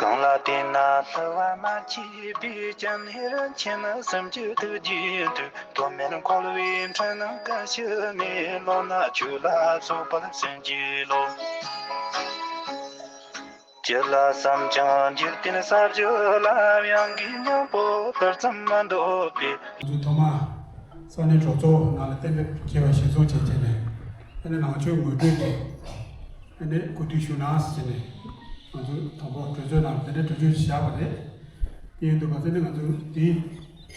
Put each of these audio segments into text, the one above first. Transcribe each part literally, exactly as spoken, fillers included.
གང་ལ་བརྟེན་ན་ལྟ་བ་མ་སྐྱེས་པའི་སྤྱན་ནི་རིན་ཆེན་སུམ་ཅུ་ཐུགས་རྗེའི་མཐུས། ཐོག་མེད་འཁོར་བའི་འཁྲུལ་སྣང་ཀུན་ཞི་ནས། ལོག་ན་ཆོས་ལ་སོགས་པ་བྱིན་གྱིས་རློབས། ཅི་ལ་བསམ་ཀྱང་འཇིག་རྟེན་ས་བཅུ་ལ། དབྱངས་ཀྱི་སྙིང་པོ་དུར་ཙམ་མི་འདོད་པས། ང་ཚོས་ཐོག་མར་ས་གནས་གྲོགས་ཚོགས་ནང་ལ་གཏན་འབེབས་བྱས་པ་གཞིར་བཟུང་བྱས་བྱས་ནས། ཨ་ནི་ནང་ཆོས་ངོ་སྤྲོད་དེ་ཨ་ནི་གོ་སྒྲིག་ཞུ་གནང་ཟེར་ནས། ང་ཚོས་དང་པོ་གྲོས་ཚོགས་ནང་དེ་འདྲའི་གྲོས་ཆོད་བཞག་པ་རེད། དེ་ཡིན་དུས་ག་ཚོད་ནི་ང་ཚོས་དེ་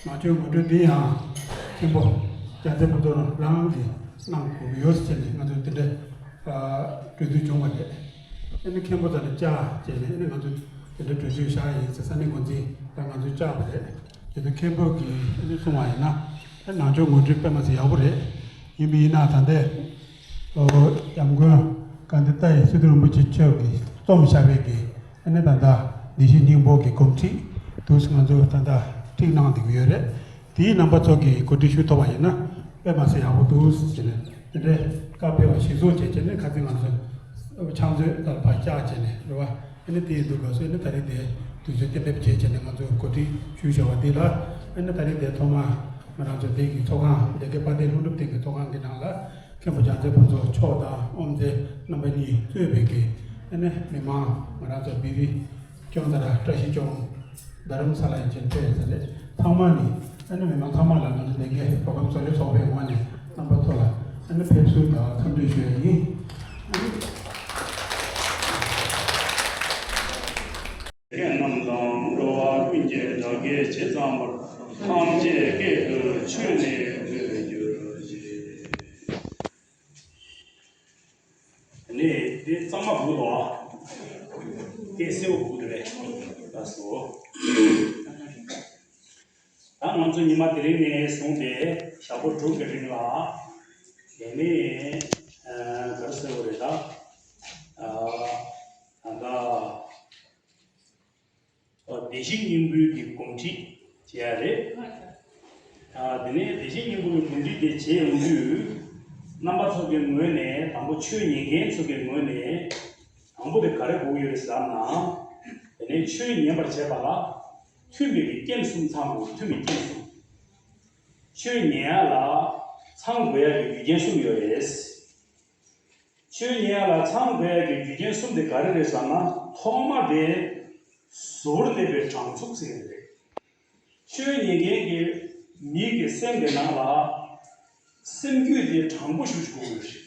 ནང་ཆོས་ངོ་སྤྲོད་དེ་ཡང་མཁན་པོ་རྒྱལ་མཚན་ཕུན་ཚོགས་རང་གིས་གནང་དགོས་ཀྱི་ཡོད་ཟེར་ནས། ང་ཚོས་དེ་འདྲའི་གྲོས་ཚོད་བྱུང་བ་རེད། ཨ་ནི་མཁན་པོ་ཚོ་ལ་བཅར་བྱས་ནས། ཨ་ནི་ང་ཚོས་དེ་འདྲའི་གྲོས་ཆོད་བཞག་ཡིན་ཟེར་ས་གནས་འགོ་འཛིན་དང་ང་ཚོས་བཅར་བ་རེད། དེ་ཚོ་མཁན་པོ་གིས་ཨ་ནི་གསུངས་པ་ཡིན་ན། ཨ་ནང་ཆོས་ངོ་སྤྲོད་དཔེ་མ་སྲིད་ཡག་པོ་རེད། ཡིན་པ་ཡིན་ན་ད་ལྟའི་ཨོ་ཡམ་མགོན་གྷན་དྷི་ཏཱ་ཡི་སི་ཏུ་རིན་པོ་ཆེ་མཆོག་གིས་རྩོམ་བཞག་པའི་གི་ཨ་ནི་ད་ལྟ་བདེ་གཤེགས་སྙིང་པོ་གི་གོམས་འདྲིས་དུས་ང་ཚོ་ད་ལྟ་ཁྲིད་གནང་བསྡད་ཀྱི་ཡོད་རེད། དེའི་རྣམ་པ་ཚོ་གིས་གོ་སྒྲིག་ཞུ་ཐུབ་པ་ཡིན་ན་དཔེ་མ་སྲིད་ཡག་པོ་འདུག་ཟེར་ནས། དེ་འདྲའི་བཀའ་ཕེབས་པ་གཞིར་བཟུང་བྱས་བྱས་ནས། ཁ་སང་ང་ཚོ་ཕྱག་མཛོད་ལ་ཕར་བཅར་བྱས་ནས་རེད་བ། ཨ་ནི་དེ་ཡིན་དུས་སྐབས་སུ་ཨ་ནི་ད་རེས་དེ་དུས་ཚོད་གཏན་འབེབས་བྱས་བྱས་ནས་ང་ཚོ་གོ་སྒྲིག་ཞུས་བཞག་པ་འདི་ལ། ཨ་ནི་ད་རེས་དེ་ཐོག་མར་ང་རང་ཚོ་དེ་གི་ཚོགས་ཁང་། སྡེ་དགེ་དཔལ་ལྡན་ལྷུན་གྲུབ་སྡེ་གི་ཚོགས་ཁང་གི་ནང་ལ་མཁན་པོ་རྒྱལ་མཚན་ཕུན་ཚོགས་མཆོག་དང་དབུ་མཛད་རྣམ་པ་གཉིས་གཙོས་པའི་གི་ཨ་ནི་མི་མང་། ང་རང་ཚོ་བི་བི་ལྕང་ཚ་ར་བཀྲ་ཤིས་ལྕོག་རྡ་རམ་ས་ལ་ཡན་ཆད་ཕེབས་ཡོད་ས་རེད། ཚང་མ་ནི་ཨ་ནི་མི་མང་ཚང་མ་ལ་ང་ཚོ་ལས་འགན་རོགས་རམ་བཟོ་ལས་ཚོགས་པའི་ངོས་ནས་རྣམ་པ་ཚོ་ལ་ཨ་ནི་ཕེབས་བསུ་དང་འཚམས་འདྲི་ཞུ་ཡ་ཡིན། ཁྱེད་རྣམས་དང་འགྲོ་བ་ཀུན་གྱི་དགྲ་བགེགས་ཇི་ཙམ་པར། ཐམས་ཅད་སྐད་དུ་ཆོས་ནི་མོས་གྱུར་ཅིག། ནས་དེ་གཙང་མ་དགོས་དོ། སྐད་གསལ་པོ་དགོས་དེ་རེད། ལགས་སོ། ད་ང་ཚོ་ཉི་མ་དེ་རིང་ནས་བཟུང་སྟེ་ཞག་པོ་དྲུག་གི་རིང་ལ། དེ་ནས་ཨ་ག་རེ་ཟེར་བ་རེད་ད། ཨ་ད་ལྟ་ཨ་བདེ་གཤེགས་སྙིང་པོའི་གི་གོམས་འདྲིས་བྱེད་ཡ་རེད། ཨ་དེ་ནས་བདེ་གཤེགས་སྙིང་པོའི་གི་གོམས་འདྲིས་དེ་བྱེད་ཡོང་དུས། རྣམ་པ་ཚོ་གི་ངོས་ནས་དང་པོ་ཆོས་ཉན་མཁན་ཚོ་གི་ངོས་ནས་དང་པོ་དེ་ག་རེ་དགོས་ཡོད་རེད་ཟེར་ན། དེ་ནས་ཆོས་ཉན་པར་བྱེད་པ་ལ་མཐུན་པའི་གི་རྐྱེན་གསུམ་ཚང་དགོས། མཐུན་པའི་རྐྱེན་གསུམ། ཆོས་ཉན་ཡ་ལ་ཚང་དགོས་ཡ་གི་རྒྱུ་རྐྱེན་གསུམ་ཡོད་རེད། ཆོས་ཉན་ཡ་ལ་ཚང་དགོས་ཡ་གི་རྒྱུ་རྐྱེན་གསུམ་དེ་ག་རེ་རེད་ཟེར་ན། ཐོག་མ་དེ་ཟུར་གནས་པའི་དྲང་ཚུགས་ཟེར་ཡ་རེད། ཆོས་ཉན་མཁན་གྱི་མི་གི་སེམས་ཀྱི་ནང་ལ་སེམས་རྒྱུད་དེ་དྲང་པོ་ཞིག་དགོས་ཀྱི་རེད།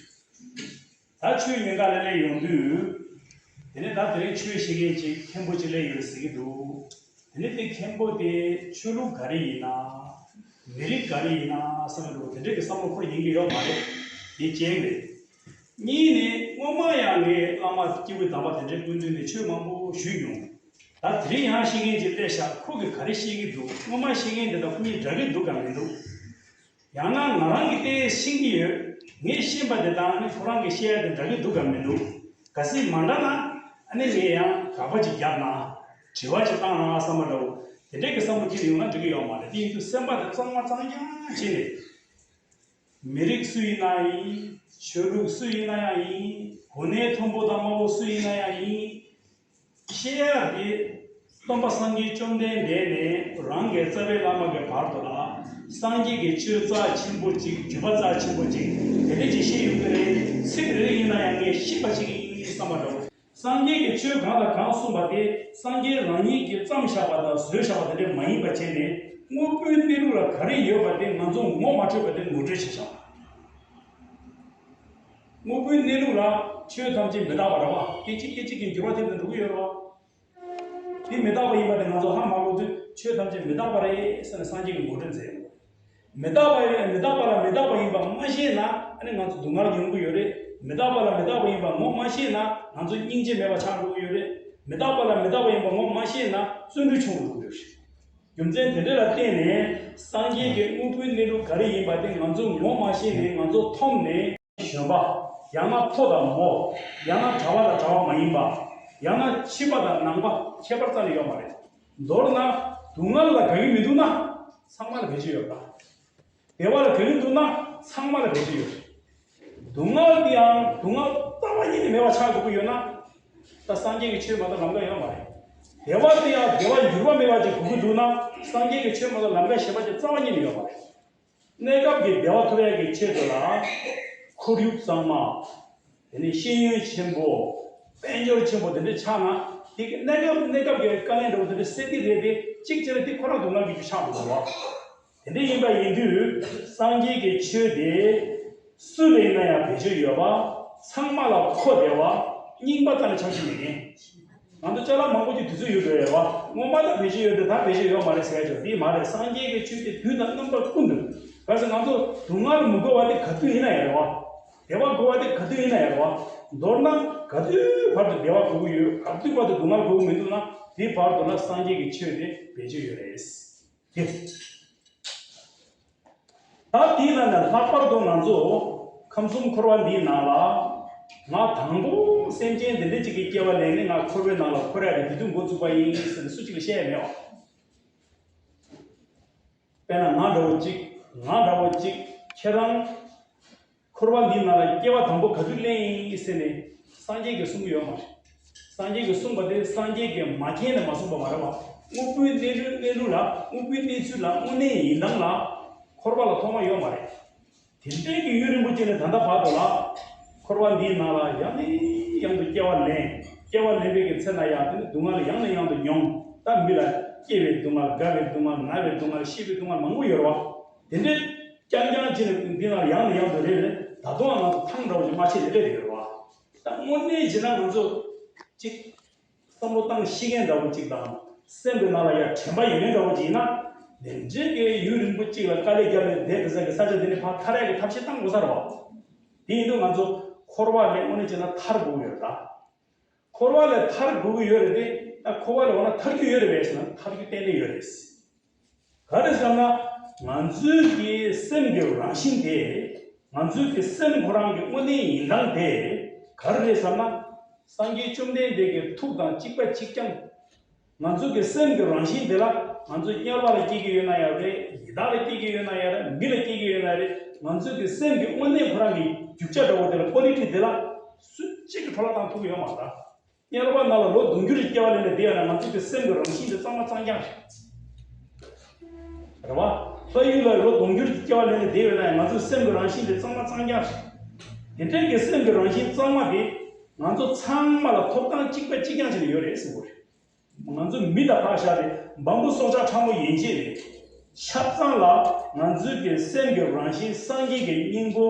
ད་ཆོས་ཉན་ག་ལ་སླེབས་ཡོང་དུས། དེ་ནས་ད་དེ་རིང་ཆོས་བཤད་མཁན་ཅིག་མཁན་པོ་ཅིག་སླེབས་ཡོད་ཟེར་གྱི་འདུག། དེ་ནས་དེ་མཁན་པོ་དེ་ཆོས་ལུགས་ག་རེ་ཡིན་ན། མི་རིགས་ག་རེ་ཡིན་ན་བསམ་གྱི་འདུག། དེ་འདྲའི་གི་བསམ་བློ་འཁོར་ཉན་གྱི་ཡོད་མ་རེད། དེ་གཅིག་རེད། གཉིས་ནི་སྔོན་མ་ཡང་ངས་བླ་མ་སྐྱེས་བུ་དམ་པ་དེ་འདྲའི་སྐུ་མདུན་ནས་ཆོས་མང་པོ་ཞུས་མྱོང་། ད་དེ་རིང་ཡང་བཤད་མཁན་ཅིག་སླེབས་ཤག། ཁོ་གིས་ག་རེ་བཤད་ཀྱི་འདུག། སྔོན་མ་བཤད་མཁན་དེ་དང་ཁོ་གཉིས་འདྲ་གི་འདུག་གམ་མི་འདུག། ཡང་ན་ང་རང་གིས་དེ་ཤེས་ཀྱི་ཡོད། ངས་ཤེས་པ་དེ་དང་ཨ་ནི་ཁོ་རང་གིས་བཤད་ཡ་དེ་འདྲ་གི་འདུག་གམ་མི་འདུག། གལ་སྲིད་མ་འདྲ་ན་ཨ་ནི་ངས་ཡང་དགག་པ་ཅིག་བརྒྱབ་ན། དྲི་བ་ཅིག་བཏང་ན་བསམ་པ་འདྲ་བོ། དེ་འདྲའི་གི་བསམ་བློ་འཁྱེར་ཡོང་ན་འགྲིག་གི་ཡོད་མ་རེད། དེ་ཡིན་དུས་སེམས་པ་དེ་གཙང་མ་གཙང་རྐྱང་བྱས་ནས། མི་རིགས་སུ་ཡིན་ན་ཡིན། ཆོས་ལུགས་སུ་ཡིན་ན་ཡང་ཡིན། གོ་གནས་མཐོན་པོ་དང་དམའ་བོ་སུ་ཡིན་ན་ཡང་ཡིན། བཤད་ཡ་དེ། སྟོན་པ་སངས་རྒྱས་བཅོམ་ལྡན་འདས་ནས་རང་གི་རྩ་བའི་བླ་མ་གི་བར་དུ་ལ། སངས་རྒྱས་ཀྱི་ཆོས་རྩ་ཆེན་པོ་གཅིག། བརྒྱུད་པ་རྩ་ཆེན་པོ་གཅིག། དེ་འདྲ་ཅིག་བཤད་ཡོང་གི་རེད། ཚིག་རེ་རེ་ཡིན་ན་ཡང་ངས་ཤེས་པ་ཅིག་ཡིན་བསམ་པ་འདྲ་བོ། སངས་རྒྱས་ཀྱིས་ཆོས་གང་ལ་གང་གསུངས་པ་དེ་སངས་རྒྱས་རང་ཉིད་ཀྱིས་བརྩམས་བཞག་པ་དང་བཟོས་བཞག་པ་དེ་འདྲ་མ་ཡིན་པ་བྱས་ནས། དངོས་པོའི་གནས་ལུགས་ལ་ག་རེ་ཡོད་པ་དེ་ང་ཚོ་ངོ་མ་འཕྲོད་པ་དེ་ངོ་སྤྲོད་བྱས་བཞག། དངོས་པོའི་གནས་ལུགས་ལ་ཆོས་ཐམས་ཅད་མི་རྟག་པ་རེད་བ། སྐད་ཅིག་སྐད་ཅིག་གིས་འགྱུར་བ་ཐེབས་ནས་འགྲོ་གི་ཡོད་རེད་བ། དེ་མི་རྟག་པ་ཡིན་པ་དེ་ང་ཚོ་ཧ་མ་གོ་དུས་ཆོས་ཐམས་ཅད་མི་རྟག་པ་རེད་ཟེར་ནས་སངས་རྒྱས་ཀྱིས་ངོ་སྤྲོད་མཛད་ཡོད། མི་རྟག་པ་ཡིན། མི་རྟག་པ་ལ་མི་རྟག་པ་ཡིན་པ་མ་ཤེས་ན་ཨ་ནི་ང་ཚོ་སྡུག་བསྔལ་མྱོང་གི་ཡོད་རེད། མི་རྟག་པ་ལ་མི་རྟག་པ་ཡིན་པ་ངོ་མ་ཤེས་ན་ང་ཚོ་སྙིང་རྗེ་མེད་པ་ཆགས་འགྲོ་གི་ཡོད་རེད། མི་རྟག་པ་ལ་མི་རྟག་པ་ཡིན་པ་ངོ་མ་ཤེས་ན་བརྩོན་འགྲུས་ཆུང་རུ་འགྲོ་གི་ཡོད་རེད། རྒྱུ་མཚན་དེ་འདྲ་ལ་བརྟེན་ནས་སངས་རྒྱས་ཀྱི་དངོས་པོའི་གནས་ལུགས་ག་རེ་ཡིན་པ་དེ་ང་ཚོ་ངོ་མ་ཤེས་ནས་ང་ཚོ་འཐོམས་ནས། གཞོན་པ། ཡང་ན་མཐོ་དང་མོ། ཡང་ན་གྲྭ་བ་དང་གྲྭ་བ་མ་ཡིན་པ། ཡང་ན་ཕྱི་པ་དང་ནང་པ་ཁྱད་པར་རྩ་ནས་ཡོད་མ་རེད། མདོར་ན། སྡུག་བསྔལ་ལ་དགའ་གི་མི་འདུག་ན། ཚང་མ་ལ་དགའ་གི་ཡོད་པ། བདེ་བ་ལ་དགའ་གི་འདུག་ན། ཚང་མ་ལ་དགའ་གི་ཡོད་རེད། སྡུག་བསྔལ་འདི་ཡང་སྡུག་བསྔལ་རྩ་བ་ཉིད་ནས་མེད་པ་ཆགས་དགོས་ཀྱི་ཡོད་ན། ད་སངས་རྒྱས་ཀྱི་ཆོས་མ་གཏོགས་ལམ་ཁ་ཡོད་མ་རེད། བདེ་བ་དེ་ཡང་བདེ་བ་འགྱུར་བ་མེད་པ་ཅིག་དགོས་ཀྱི་འདུག་ན། སངས་རྒྱས་ཀྱི་ཆོས་མ་གཏོགས་ལམ་ཁ་གཞན་པ་ཅིག་རྩ་བ་ཉིད་ནས་ཡོད་མ་རེད། གནས་སྐབས་ཀྱི་བདེ་བ་ཐོབ་ཡག་གི་ཆེད་དུ་ལ། ཁོར་ཡུག་གཙང་མ། དེ་ནས་ཤེས་ཡོན་ཆེན་པོ། དཔལ་འབྱོར་ཆེན་པོ་དེ་འདྲ་ཆགས་ན། དེ་གི་གནས་སྐབས་གནས་སྐབས་ཀྱི་དཀའ་ངལ་འདྲ་བོ་དེ་འདྲ་སེལ་གྱི་རེད་དེ། གཅིག་བྱས་ན་དེ་ཁོ་རང་སྡུག་བསྔལ་གྱི་རྒྱུ་ཆགས་འགྲོ་གི་རེད་བ། དེ་འདྲ་ཡིན་པ་ཡིན་དུས། སངས་རྒྱས་ཀྱི་ཆོས་དེ་སུ་ལ་ཡིན་ན་ཡང་བེད་སྤྱོད་ཡོད་པ། ཚང་མ་ལ་གོ་བདེ་བ། རྙིང་པ་ཙམ་ལ་ཆགས་ཀྱི་མེད་མཁན། ང་ཚོ་ཅ་ལག་མང་པོ་ཅིག་དུས་ཚོད་ཡོལ་འགྲོ་ཡོད་པ། སྔོན་མ་ད་བེད་སྤྱོད་ཡོད་དེ་ད་བེད་སྤྱོད་ཡོད་མ་རེད་ཟེར་ཡ་ཅིག་དེ་མ་རེད། སངས་རྒྱས་ཀྱི་ཆོས་དེ་དུས་དང་རྣམ་པ་ཀུན་ཏུ། གལ་སྲིད་ང་ཚོ་སྡུག་བསྔལ་མི་དགོས་པ་དེ་ག་དུས་ཡིན་ན་ཡང་རེད་བ། བདེ་བ་དགོས་པ་དེ་ག་དུས་ཡིན་ན་ཡང་རེད་བ། མདོར་ན་ག་དུས་བར་དུ་བདེ་བ་དགོས་ཀྱི་ཡོད། ག་དུས་བར་དུ་སྡུག་བསྔལ་དགོས་ཀྱི་མི་འདུག་ན། དེ་བར་དུ་ན་སངས་རྒྱས་ཀྱི་ཆོས་དེ་བེད་སྤྱོད་ཡོད་རེད། དེ། ད་དེའི་ནང་ནས་ལྷག་པར་དུ་ང་ཚོ་ཁམས་གསུམ་འཁོར་བ་འདིའི་ནང་ལ། ང་དང་པོ་སེམས་ཅན་འདི་འདྲ་ཅིག་གི་སྐྱེ་བ་ལེན་ནས་ང་འཁོར་བའི་ནང་ལ་འཁོར་ཡ་དེ་དེ་དུས་འགོ་བཙུགས་པ་ཡིན་ཟེར་ནས་སུ་གཅིག་ལ་བཤད་ཡ་མེད་བ། དཔེར་ན་ང་འདྲ་བོ་གཅིག་ང་འདྲ་བོ་གཅིག་ཁྱེད་རང་འཁོར་བ་འདིའི་ནང་ལ་སྐྱེ་བ་དང་པོ་ག་དུས་ལེན་ཡིན་ཟེར་ནས་སངས་རྒྱས་ཀྱིས་གསུང་གི་ཡོད་མ་རེད། སངས་རྒྱས་ཀྱིས་གསུངས་པ་དེ་སངས་རྒྱས་ཀྱིས་མ་མཁྱེན་ནས་མ་གསུངས་པ་མ་རེད་བ། དངོས་པོའི་གནས་ལུགས། གནས་ལུགས་ལ། དངོས་པོའི་གནས་ཚུལ་ལ། དངོས་གནས་ཡིན་སྟངས་ལ། འཁོར་བ་ལ་ཐོག་མ་ཡོད་མ་རེད། དེ་འདྲའི་གི་ཡུན་རིང་པོ་ཅིག་ནས་ད་ལྟ་བར་དུ་ལ། འཁོར་བ་འདིའི་ནང་ལ་ཡང་ནས་ཡང་དུ་སྐྱེ་བ་ལེན། སྐྱེ་བ་ལེན་པའི་གི་ཚེ་ན་ཡང་དེ་ནི་སྡུག་བསྔལ་ཡང་ནས་ཡང་དུ་མྱོང་། ད་མི་ལ་སྐྱེ་བའི་སྡུག་བསྔལ། རྒ་བའི་སྡུག་བསྔལ། ན་བའི་སྡུག་བསྔལ། ཤི་བའི་སྡུག་བསྔལ་མང་པོ་ཡོད་རེད་བ། དེ་འདྲའི་རྐྱང་རྐྱང་བྱས་ནས་འདི་ལ་ཡང་ནས་ཡང་དུ་རེ་རེ། ད་དུང་ང་ཚོ་ཐང་འདྲ་བོ་ཞིག་མ་ཆད་ནས་སླེབས་ཡོད་རེད་བ། ད་དངོས་གནས་བྱས་ན་ང་ཚོ་གཅིག་བསམ་བློ་བཏང་ཤེས་མཁན་འདྲ་བོ་གཅིག་དང་། སེམས་ཀྱི་ནང་ལ་ཡང་དྲན་པ་ཡོད་མཁན་འདྲ་བོ་གཅིག་ཡིན་ན། དེ་འདྲའི་གི་ཡུན་རིང་པོ་གཅིག་ལ་དཀའ་ལས་བརྒྱབ་ནས་བསྡད་དེ་ས་གི་ས་ཆ་འདི་ནས་ཕར་ཐར་ཡག་གི་ཐབས་ཤེས་བཏང་དགོས་ས་རེད་བ། དེ་ཡིན་དུས་ང་ཚོ་འཁོར་བ་ལས་དངོས་གནས་བྱས་ན་ཐར་དགོས་ཀྱི་ཡོད་རེད་ད། འཁོར་བ་ལས་ཐར་དགོས་ཀྱི་ཡོད་རེད་དེ། ད་འཁོར་བ་ལས་འོ་ན་ཐར་རྒྱུ་ཡོད་རེད་པས་ཟེར་ན། ཐར་རྒྱུ་གཏན་ནས་ཡོད་རེད། ག་རེ་ཟེར་ན། ང་ཚོའི་གི་སེམས་ཀྱི་རང་བཞིན་དེ། ང་ཚོའི་གི་སེམས་ཁོ་རང་གི་དངོས་གནས་ཡིན་སྟངས་དེ་ག་རེ་རེད་ཟེར་ན། སངས་རྒྱས་བཅོམ་ལྡན་འདས་ཀྱི་ཐུགས་དང་གཅིག་པ་གཅིག་རྐྱང་། ང་ཚོའི་གི་སེམས་ཀྱི་རང་བཞིན་དེ་ལ། ང་ཚོ་དམྱལ་བ་ལ་སྐྱེ་གི་ཡོད་ན་ཡང་རེད། ཡི་དྭགས་ལ་སྐྱེ་གི་ཡོད་ན་ཡང་རེད། མི་ལ་སྐྱེ་གི་ཡོད་ན་རེད། ང་ཚོའི་གི་སེམས་ཀྱི་དངོས་གནས་ཁོ་རང་གི་རྒྱུ་ཆ་འདྲ་བོ་དེ་ལ། ཀོ་ལི་ཊི་དེ་ལ་སུ་གཅིག་གིས་འཕྲོ་བརླག་བཏང་ཐུབ་ཀྱི་ཡོད་མ་རེད་ད། དམྱལ་བ་ནང་ལ་ལོ་དུང་ཕྱུར་སྐྱེ་བ་ལེན་ནས་བསྡད་ཡོད་ན། ང་ཚོ་གི་སེམས་ཀྱི་རང་བཞིན་དེ་གཙང་མ་གཙང་རྐྱང་རེད། རེད་བ། ལྷ་ཡུལ་ལ་ལོ་དུང་ཕྱུར་སྐྱེ་བ་ལེན་ནས་བསྡད་ཡོད་ན་ཡང་། ང་ཚོའི་སེམས་ཀྱི་རང་བཞིན་དེ་གཙང་མ་གཙང་རྐྱང་རེད། དེ་འདྲའི་གི་སེམས་ཀྱི་རང་བཞིན་གཙང་མ་དེ་ང་ཚོ་ཚང་མ་ལ་ཐོབ་ཐང་གཅིག་པ་གཅིག་རྐྱང་བྱས་ནས་ཡོད་རེད་ཟེར་གྱི་ཡོད་རེད། ང་ཚོ་མི་དང་ཕར་བཞག་སྟེ། འབངས་བུ་སྲོག་ཆགས་ཕྲ་མོ་ཡན་ཆད་རེད། ཆ་ཚང་ལ་ང་ཚོའི་གི་སེམས་ཀྱི་རང་བཞིན། སངས་རྒྱས་ཀྱི་སྙིང་པོ།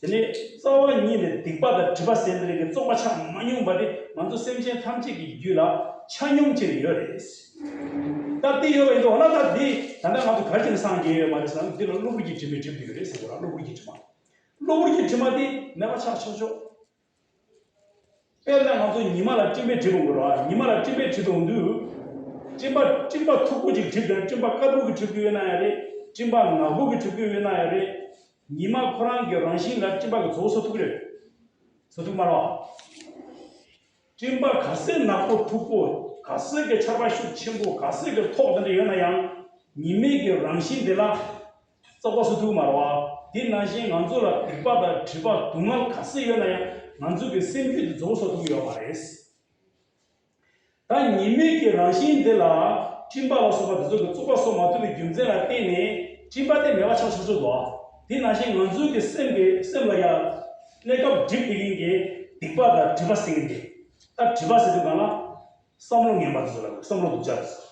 དེ་ནས་རྩ་བ་ཉིད་ནས་སྡིག་པ་དང་སྒྲིབ་པ་ཟེར་འདི་རིགས་ཀྱི་བཙོག་པ་ཆགས་མ་མྱོང་བ་དེ། ང་ཚོ་སེམས་ཅན་ཐམས་ཅད་ཀྱི་རྒྱུད་ལ་ཆ་སྙོམས་བྱས་ནས་ཡོད་རེད། ད་དེ་ཡོད་པ་ཡིན་དུས། འོ་ན་ད་འདི་ད་ལྟ་ང་ཚོ་ག་རེ་བྱས་ནས་སངས་རྒྱས་ཡོད་མ་རེད་ཟེར་ན། འདི་ལ་གློ་བུར་གྱི་དྲི་མས་བསྒྲིབས་ཡོད་རེད་ཟེར་གྱི་ཡོད་རེད། གློ་བུར་གྱི་དྲི་མ། གློ་བུར་གྱི་དྲི་མ་དེ་མེད་པ་ཆགས་ཆོག་ཆོག་དཔེར་ན་ང་ཚོ་ཉི་མ་ལ་སྤྲིན་པས་བསྒྲིབས་ཡོང་གི་རེད་བ། ཉི་མ་ལ་སྤྲིན་པས་བསྒྲིབས་ཡོང་དུས། སྤྲིན་པ། སྤྲིན་པ་མཐུག་པོ་ཅིག་བསྒྲིབས་ཀྱང་། སྤྲིན་པ་དཀར་པོ་གིས་བསྒྲིབས་ཀྱི་ཡོད་ན་ཡང་རེད། སྤྲིན་པ་ནག་པོ་གིས་བསྒྲིབས་ཀྱི་ཡོད་ན་ཡང་རེད། ཉི་མ་ཁོ་རང་གི་རང་བཞིན་ལ་སྤྲིན་པ་གིས་རྫོགས་བཟོ་ཐུབ་ཀྱི་རེད། བཟོ་ཐུབ་མ་རེད་བ། སྤྲིན་པ་ག་ཚོད་ནག་པོ་མཐུག་པོ། ག་ཚོད་ཀྱི་ཆར་པ་ཤུགས་ཆེན་པོ། ག་ཚོད་ཀྱི་ཐོག་དེ་འདྲ་ཡོད་ན་ཡང་། ཉི་མའི་གི་རང་བཞིན་དེ་ལ་རྫོགས་པ་བཟོ་ཐུབ་མ་རེད་བ། དེ་ནང་བཞིན་ང་ཚོ་ལ་སྡིག་པ་དང་སྒྲིབ་པ་སྡུག་བསྔལ་ག་ཚོད་ཡོད་ན་ཡང་། ང་ཚོ་གི་སེམས་རྒྱུད་དེ་རྫོགས་བཟོ་ཐུབ་ཀྱི་ཡོད་མ་རེད། ད་ཉི་མའི་གི་རང་བཞིན་དེ་ལ་སྤྲིན་པ་ལ་སོགས་པ་དེ་ཚོ་གིས་རྫོགས་པ་བཟོ་མ་ཐུབ་པའི་རྒྱུ་མཚན་ལ་བརྟེན་ནས། སྤྲིན་པ་དེ་མེད་པ་ཆགས་ཆོག་ཆོག་འདུག་བ། དེ་ནང་བཞིན་ང་ཚོའི་གི་སེམས་ཀྱི། སེམས་ལ་ཡང་གནས་སྐབས་སྒྲིབ་བསྡད་མཁན་གྱི་སྡིག་པ་དང་སྒྲིབ་པ་ཟེར་མཁན་དེ། ད་སྒྲིབ་པ་ཟེར་དུས་སྒང་ལ། བསམ་བློ་ངན་པ་དེ་ཚོ་ལ། བསམ་བློ་སྡུག་ཅག་དེ་ཚོ།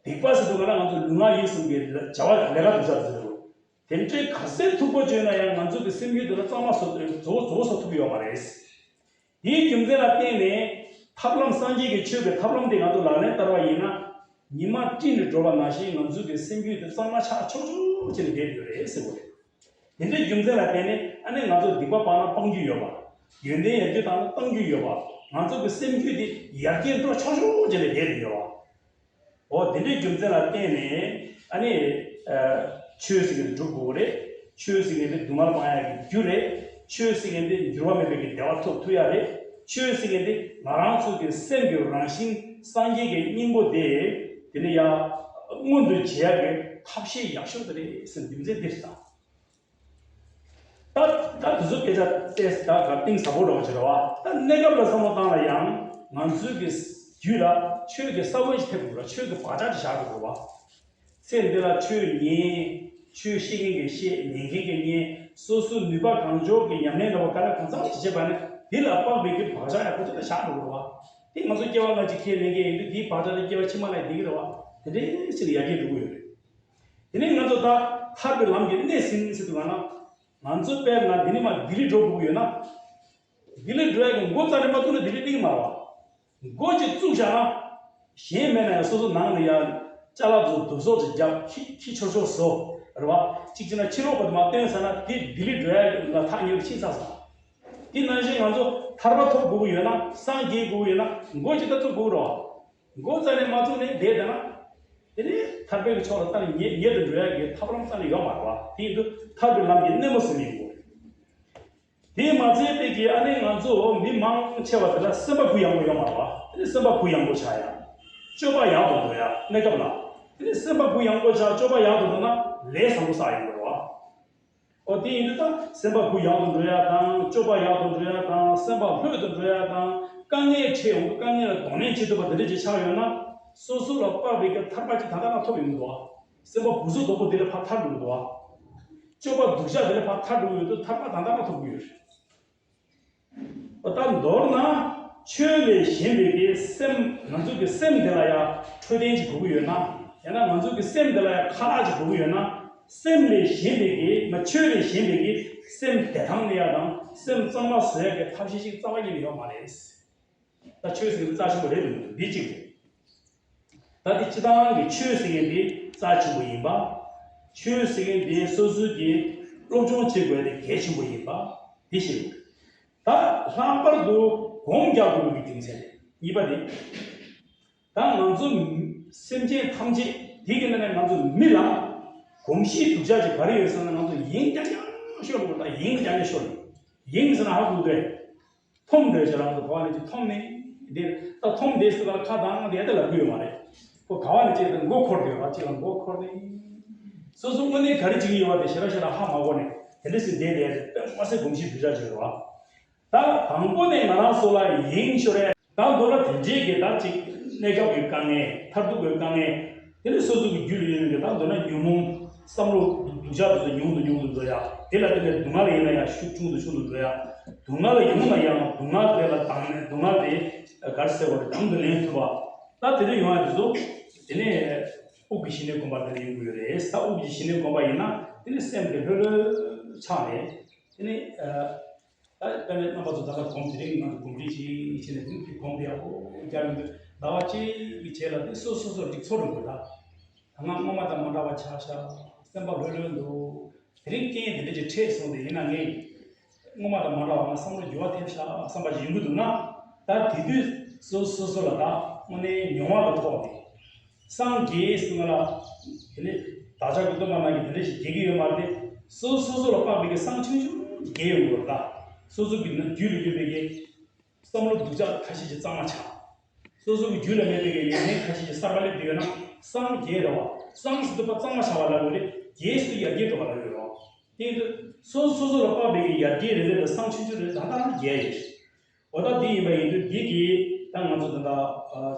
སྡིག་པ་ཟེར་དུས་སྒང་ལ་ང་ཚོ་ལུས་ངག་ཡིད་གསུམ་གྱི་བྱ་བ་ལས་ཀ་སྡུག་ཅག་དེ་ཚོ། དེ་འདྲའི་ག་ཚོད་མཐུག་པོ་བྱས་ན་ཡང་། ང་ཚོ་གི་སེམས་རྒྱུད་དེ་ལ་གཙང་མ་བཟོ། རྫོགས། རྫོགས་བཟོ་ཐུབ་ཀྱི་ཡོད་མ་རེད། དེའི་རྒྱུ་མཚན་ལ་བརྟེན་ནས། ཐབས་ལམ། སངས་རྒྱས་ཀྱི་ཆོས་ཀྱི་ཐབས་ལམ་དེ་ང་ཚོ་ལག་ལེན་བསྟར་བ་ཡིན་ན། ཉི་མ་སྤྲིན་རུ་འགྲོ་བ་ནང་བཞིན་ང་ཚོ་གི་སེམས་རྒྱུད་དེ་གཙང་མ་ཆགས་ཆོག་ཆོག་བྱས་ནས་བསྡད་ཡོད་རེད་ཟེར་བ་རེད། དེ་འདྲའི་རྒྱུ་མཚན་ལ་བརྟེན་ནས། ཨ་ནི་ང་ཚོ་སྡིག་པ་སྤངས་ན་སྤང་རྒྱུ་ཡོད་པ། ཡོན་ཏན་ཡར་རྒྱས་བཏང་ན་བཏང་རྒྱུ་ཡོད་པ། ང་ཚོ་གི་སེམས་རྒྱུད་དེ་ཡར་རྒྱས་འགྲོ་ཆོག་ཆོག་བྱས་ནས་བསྡད་དེ་ཡོད་པ། འོ། དེ་འདྲའི་རྒྱུ་མཚན་ལ་བརྟེན་ནས། ཨ་ནི། ཨ། ཆོས་ཟེར་མཁན་དེ་སྒྲུབ་དགོས་རེད། ཆོས་ཟེར་མཁན་དེ་སྡུག་བསྔལ་སྤང་ཡག་གི་རྒྱུ་རེད། ཆོས་ཟེར་མཁན་དེ་འགྱུར་བ་མེད་པའི་གི་བདེ་བ་ཐོབ་ཐུབ་ཡག་རེད། ཆོས་ཟེར་མཁན་དེ་ང་རང་ཚོ་གི་སེམས་ཀྱི་རང་བཞིན། སངས་རྒྱས་ཀྱི་སྙིང་པོ་དེ། དེ་ནི་ཡང་མངོན་དུ་བྱེད་ཡག་གི་ཐབས་ཤེས་ཡག་ཤོས་དེ་རེད་ཟེར། རྒྱུ་མཚན་དེ་རེད་ད། ད་ད་དེ་ཚོ་སྐད་ཆ་བལྟས། ད་ག་གཏིང་ཟབ་པོ་འདྲ་བོ་ཅིག་རེད་བ། ད་གནས་སྐབས་ལ་བསམ་བློ་བཏང་ན་ཡང་། ང་ཚོའི་གི་ རྒྱུད་ལ་ཆོས་ཀྱི་ས་བོན་ཞིག་ཐེབས་དགོས་ར། ཆོས་ཀྱི་བག་ཆགས་ཅིག་བཞག་དགོས་ར། ཚེ་འདི་ལ་ཆོས་ཉན། ཆོས་ཤེས་མཁན་གྱིས་ཤེས། ཉན་མཁན་གྱིས་ཉན། སོ་སོའི་ནུས་པ་གང་ལྕོགས་ཀྱིས་ཉམས་ལེན་འདྲ་བོ་ག་ལ་གང་འཚམ་ཞིག་བྱེད་པ་ནི། དེ་ལ་དཔག་པའི་གི་བག་ཆགས་ཡང་ཁོ་ཚོ་ལ་བཞག་འགྲོ་དགོས་ར། དེ་ང་ཚོ་སྐྱེ་བ་སྔ་ཕྱི་ཁས་ལེན་མཁན་ཡིན་དུས་དེའི་བག་ཆགས་དེ་སྐྱེ་བ་ཕྱི་མ་ལ་ཡང་ལྡན་གྱི་རེད་བ། དེ་འདྲའི་ཞིག་ལ་ཡར་རྒྱས་འགྲོ་གི་ཡོད་རེད། དེ་ནས་ང་ཚོ་ད་ཐར་པའི་ལམ་གྱི་སྣེ་ཟིན་ཟེར་དུས་ང་ལ། ང་ཚོ་དཔེར་ན་འདི་ནས་མར་ལྡི་ལི་འགྲོ་དགོས་ཀྱི་ཡོད་ན། ལྡི་ལི་འགྲོ་ཡག་གི་འགོ་རྩ་ནས་མ་བཙུགས་ན་ལྡི་ལི་སླེབས་ཀྱི་མ་རེད་བ། འགོ་ཅིག་བཙུགས་བཞག་ན། གཞན་མེད་ན་ཡང་སོ་སོ་ནང་ནས་ཡང་ཅ་ལག་ཚོ་བསྡུ་གསོག་ཅིག་རྒྱབ། ཁྱི་ཁྱི་ཆོར་ཆོར་བཟོ། རེད་བ། གཅིག་བྱས་ན་ཕྱི་ལོགས་པ་དེ་མར་བཏོན་ཚར་ན་དེ་ལྡི་ལི་འགྲོ་ཡག་ལ་ཐག་ཉེ་རུ་ཕྱིན་ཚར་སོང་། དེ་ནང་བཞིན་ང་ཚོ་ཐར་པ་ཐོབ་དགོས་ཀྱི་ཡོད་ན། སངས་རྒྱས་དགོས་ཀྱི་ཡོད་ན། འགོ་ཅིག་ད་བཙུགས་དགོས་རེད་བ། འགོ་རྩ་ནས་མ་བཙུགས་ནས་བསྡད་བསྡད་ན། དེ་ནས་ཐར་པའི་གི་ཕྱོགས་ལ་རྩ་ནས་ཉེ་ཉེ་དུ་འགྲོ་ཡག་གི་ཐབས་ལམ་རྩ་ནས་ཡོད་མ་རེད་བ། དེ་ཡིན་དུས་ཐར་པའི་ལམ་གྱི་སྣེ་མོ་ཟིན་ཡིན་དགོས། དེས་མ་ཚད་པའི་གི་ཨ་ནི་ང་ཚོ་མི་མང་ཆེ་བ་དེ་ལ་སེམས་པ་གུ་ཡངས་པོ་ཡོད་མ་རེད་བ། དེ་ནི་སེམས་པ་གུ་ཡངས་པོ་ཆགས་ཡག་སྤྱོད་པ་ཡག་ཏུ་འགྲོ་ཡག་གནས་སྐབས་ལ། དེ་ནི་སེམས་པ་གུ་ཡངས་པོ་ཆགས། སྤྱོད་པ་ཡག་ཏུ་འགྲོ་ན་ལས་བཟང་པོ་བསགས་ཡོང་གི་རེད་བ། ཨོ་དེ་ཡིན་དུས་ད་སེམས་པ་གུ་ཡངས་ཏུ་འགྲོ་ཡག་དང་། སྤྱོད་པ་ཡག་ཏུ་འགྲོ་ཡག་དང་། སེམས་པ་ལྷོད་དུ་འགྲོ་ཡག་དང་། དཀའ་ངལ་འཕྲད་ཡོང་དུས་དཀའ་ངལ་ལ་གདོང་ལེན་བྱེད་ཐུབ་པ་དེ་འདྲ་ཅིག་ཆགས་ཡོད་ན། སོ་སོ་ལ་དཔག་པའི་གི་ཐར་པ་ཅིག་ད་ལྟ་ན་ཐོབ་ཡོང་གི་འདུག་བ། སེམས་པ་གུ་ཟུག་རྡོག་པོ་དེ་ལས་ཕར་ཐར་འགྲོ་གི་འདུག་བ། སྤྱོད་པ་སྡུག་ཅག་དེ་ལས་ཕར་ཐར་འགྲོ་གི་ཡོད་དུས་ཐར་པ་ད་ལྟ་ན་ཐོབ་ཀྱི་ཡོད་རེད། ད་མདོར་ན། ཆོས་ལས་གཞན་པའི་གི་སེམས། ང་ཚོ་གི་སེམས་འདི་ལ་ཡང་འཕྲོད་བསྟེན་ཅིག་དགོས་ཀྱི་ཡོད་ན། ཡང་ན་ང་ཚོ་གི་སེམས་འདི་ལ་ཡང་ཁ་ལག་ཅིག་དགོས་ཀྱི་ཡོད་ན། སེམས་ལས་གཞན་པའི་གི། མ། ཆོས་ལས་གཞན་པའི་གི་སེམས་བདེ་ཐང་གནས་ཡག་དང་སེམས་གཙང་མ་བཟོ་ཡག་གི་ཐབས་ཤེས་ཤིག་རྩ་བ་ཉིད་ནས་ཡོད་མ་རེད། ད་ཆོས་ཟེར་མཁན་རྩ་ཆེན་པོ་རེད་འདུག་འདི་གཅིག་རེད། ད་འདི་སྤྱི་བཏང་གི་ཆོས་ཟེར་མཁན་འདི་རྩ་ཆེན་པོ་ཡིན་པ། ཆོས་ཟེར་མཁན་འདི་སོ་སོའི་གི་སློབ་སྦྱོང་བྱེད་དགོས་དེ་གལ་ཆེན་པོ་ཡིན་པ་འདི་ཤེས་དགོས། ད་ལྷག་པར་དུ་སྒོམ་རྒྱག་དགོས་པའི་རྒྱུ་མཚན་རེད། གཉིས་པ་དེ། ད་ང་ཚོ་སེམས་ཅན་ཐམས་ཅད་འདི་གི་ནང་ནས་ང་ཚོ་མི་ལ་གོམས་གཤིས་སྡུག་ཅག་ཅིག་ག་རེ་ཡོད་ཟེར་ན། ང་ཚོ་ཡིན་རྐྱང་རྐྱང་ཤོར་དགོས། ད་ཡིན་རྐྱང་རྐྱང་ཤོར། ཡིན་ཟེར་ན་ཧ་གོ་དགོས། འཐོམ་འདོད་ཅེས་རང་ཚོ་ག་བ་ནས་ཅིག་འཐོམ་ནས་འདིར། ད་འཐོམ་བསྡད་ཟེར་བ་ལ་ཁ་གདངས་བསྡད་དེ་ལབ་ཀྱི་ཡོད་མ་རེད། ཁོ་ག་བ་ནས་ཅིག་ད་མགོ་འཁོར་བསྡད་པ་ཅིག་ལ་མགོ་འཁོར་ནས། སོ་སོ་དངོས་གནས་ག་རེ་བྱེད་ཀྱི་ཡོད་པ་དེ་ཞེ་དྲག་ཞེ་དྲག་ཧ་མ་གོ་ནས་དེ་འདྲ་ཞིག་བསྡད་བསྡད་དེ་དཔེ་མ་སྲིད་གོམས་གཤིས་སྡུག་ཅག་ཅིག་རེད་བ། ད་དང་པོ་ནས་ང་རང་ཚོ་ལ་ཡིན་ཤོར་རེད། ད་མདོར་ན་དེ་འདྲའི་གི་ད་ཅིག་གནས་སྐབས་ཀྱི་དཀའ་ངལ། མཐར་ཐུག་གི་དཀའ་ངལ། དེ་ནས་སོ་སོ་གི་རྒྱུད་ལ་ཡོད་པའི་གི་ད་མདོར་ན་ཉོན་མོངས་བསམ་བློ་སྡུག་ཅག་དེ་ཚོ་ཉུང་དུ་ཉུང་དུ་འགྲོ་ཡ། དེ་ལ་བརྟེན་ནས་སྡུག་བསྔལ་ཡིན་ན་ཡང་ཤུགས་ཆུང་དུ་ཆུང་དུ་འགྲོ་ཡ། སྡུག་བསྔལ་ཡོང་ན་ཡང་སྡུག་བསྔལ་དེ་ལ་དང་ནས་སྡུག་བསྔལ་དེ་ག་རེ་ཟེར་བ་རེད། དང་དུ་ལེན་ཐུབ་པ། ད་དེ་འདྲ་ཡོང་ཡ་དེ་ཚོ། དེ་ནས་དབུགས་ཀྱི་ཞི་གནས་སྒོམ་པ་དེ་ལ་ཡོང་གི་ཡོད་རེད། ད་དབུགས་ཀྱི་ཞི་གནས་སྒོམ་པ་ཡིན་ན་དེ་ནས་སེམས་དེ་ལྷོད་ལྷོད་ཆགས་ནས། དེ་ནས། ད་དཔེར་ན་རྣམ་པ་ཚོ་ད་ལྟ་སྒོམ་དེ་རིང་ང་ཚོ་སྒོམ་རིམ་ཅིག་བྱས་ནས་དེ་སྒོམ་དེ་ཡག་པོ་རྒྱག་ཡོང་དུས་ཟླ་བ་གཅིག་གི་རྗེས་ལ་དེ་སོ་སོ་སོར་ཅིག་ཚོར་འགྲོ་དགོས། ད་ད་ང་སྔོན་མ་དང་མ་འདྲ་བ་ཆགས་ཤག་སེམས་པ་ལྷོད་ལྷོད་འདུག་དེ་རིང་རྐྱེན་དེ་འདྲ་ཅིག་འཕྲད་སོང་སྟེ་ཡིན་ན་ངས་སྔོན་མ་དང་མ་འདྲ་བ་ང་བསམ་བློ་འགྱུར་བ་ཐེབས་ཤག་བསམ་པ་ཅིག་ཡོང་གི་འདུག་ན། ད་དེ་དུས་སོ་སོ་སོ་ལ་ད་དངོས་གནས་མྱོང་བ་གི་ཐོག་ནས། སངས་རྒྱས་ཟེར་ང་ལ། དེ་ནས་བདག་ཅག་གི་སྟོན་པ་རྣམས་ཀྱིས་དེ་འདྲ་ཞིག་མཇལ་གྱི་ཡོད་མ་རེད་དེ། སོ་སོ་སོ་ལ་དཔག་པའི་གི་སེམས་ཆུང་ཆུང་ཅིག་སྐྱེ་ཡོང་དགོས་རེད་ད། སོ་སོ་གི་ནང་རྒྱུད་ལ་ཡོད་པའི་གི་བསམ་བློ་སྡུག་ཅག་ཁ་ཤས་ཅིག་གཙང་མ་ཆགས། སོ་སོ་གི་རྒྱུད་ལ་མེད་པའི་གི་ཉམས་ལེན་ཁ་ཤས་ཅིག་གསར་པ་སླེབས་བསྡད་ཡོད་ན་སངས་རྒྱས་རེད་བ། སངས་ཟེར་དུས་ཕར་གཙང་མ་ཆགས་པ་ལབ་ཡོད་རེད། རྒྱས་ཟེར་དུས་ཡར་རྒྱས་འགྲོ་བ་ལབ་ཡོད་རེད་བ། དེ་ཡིན་དུས་སོ་སོ་སོ་ལ་དཔག་པའི་གི་ཡར་རྒྱས་རེ་རེ་ལ་སེམས་ཆུང་ཆུང་རེ་ད་ལྟ་རང་རྒྱས་ཡོད་རེད། འོ་ད་འདི་ཡིན་པ་ཡིན་དུས་འདི་གི་ད་ང་ཚོ་ད་ལྟ་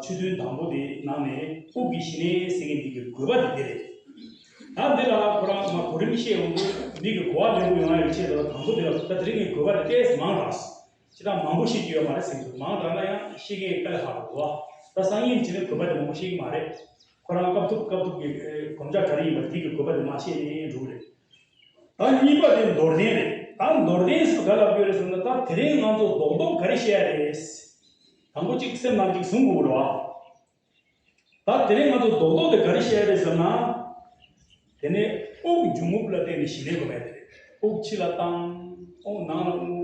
ཆོས་ཐུན་དང་པོ་དེ་ནང་ནས་དབུགས་ཀྱི་ཞི་གནས་ཟེར་མཁན་འདི་གི་དགོས་པ་དེ་འདི་རེད། ད་འདི་ལ་ཁོ་རང་མ་གོ་རིམ་བཤད་ཡོང་དུས་མི་གི་གོ་བ་ལེན་དགོས་ཡོང་ཡ་ཡོད་ཆེད་དུ་དང་པོ་འདི་ལ་ད་དེ་རིང་གི་དགོས་པ་དེ་ཏོག་ཙམ་མང་དྲགས། ཅི་ད་མང་པོ་བཤད་ཀྱི་ཡོད་མ་རེད་ཟེར་གྱི་འདུག་མང་དྲགས་ན་ཡང་བཤད་མཁན་དཀའ་ལས་ཁག་འདུག་བ། ད་སང་ཉིན་བྱས་ནས་དགོས་པ་དེ་མང་པོ་བཤད་ཀྱི་མ་རེད། ཁོ་རང་སྐབས་ཐུབ་སྐབས་ཐུབ་ཀྱི་གོམས་ཆ་ག་རེ་ཡིན་པ་དེ་གི་དགོས་པ་དེ་མ་བཤད་ནས་འགྲོ་གི་རེད། ད་གཉིས་པ་དེ་མདོར་བསྟན་རེད། ད་མདོར་བསྟན་སུ་ག་ལ་དགོས་རེད་ཟེར་ན། ད་དེ་རིང་ང་ཚོ་རྡོག་རྡོག་ག་རེ་བཤད་ཡ་རེད། དང་པོ་གཅིག་སེམས་ནང་གཅིག་བཟུང་དགོས་རེད་བ། ད་དེ་རིང་ང་ཚོ་རྡོག་རྡོག་དེ་ག་རེ་བཤད་ཡ་རེད་ཟེར་ན། དེ་ནས་དབུགས་འབྱུང་རྔུབ་ལ་བརྟེན་ནས་ཞི་གནས་སྒོམ་ཡ་དེ་རེད། དབུགས་ཕྱི་ལ་བཏང་། དབུགས་ནང་ལ་རྔུབ།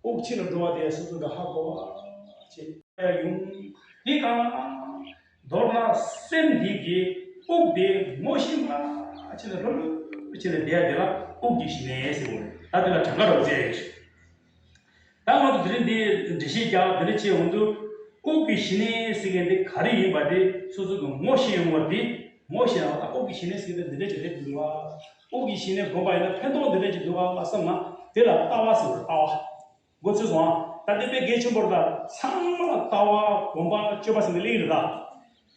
དབུགས་ཕྱི་ལ་འགྲོ་བ་དེ་སོ་སོ་གི་ཧ་གོ་བ་བྱེད་ཡ་ཡོང་། དེ་གང་ལ། མདོར་ན་སེམས་འདི་གི་དབུགས་དེ་ངོ་ཤེས་པ་ཅིག་ལ་ལྷོད་ལྷོད་བྱས་ནས་བསྡད་ཡ་དེ་ལ་དབུགས་ཀྱི་ཞི་གནས་ཟེར་བ་རེད། ད་དེ་ལ་གྲངས་ཀ་རོབ་ཙམ་ཡོད། ད་ང་ཚོ་དེ་རིང་འདི་འགྲེལ་བཤད་རྒྱག་དེ་འདྲ་བྱས་ཡོང་དུས་དབུགས་ཀྱི་ཞི་གནས་ཟེར་མཁན་དེ་ག་རེ་ཡིན་པ་དེ་སོ་སོ་གི་ངོ་ཤེས་ཡོང་བ་དེ། ངོ་ཤེས་ཡོང་བ་ད་དབུགས་ཀྱི་ཞི་གནས་ཟེར་མཁན་དེ་འདི་འདྲ་ཅིག་རེད་འདུག་ཨ། དབུགས་ཀྱི་ཞི་གནས་སྒོམ་པ་ཡིན་ན་ཕན་ཐོགས་འདི་འདྲ་ཅིག་འདུག་ཨ་བསམ་ན་དེ་ལ་ལྟ་བ་ཟེར་བ་རེད། ལྟ་བ། མགོ་ཚོས་སོང་ཨ། ད་དེ་དཔེ་གལ་ཆེན་པོ་རེད། ད་ཚང་མ་ལ་ལྟ་བ་སྒོམ་པ་སྤྱོད་པ་ཟེར་ནས་གླེང་རེད་ད།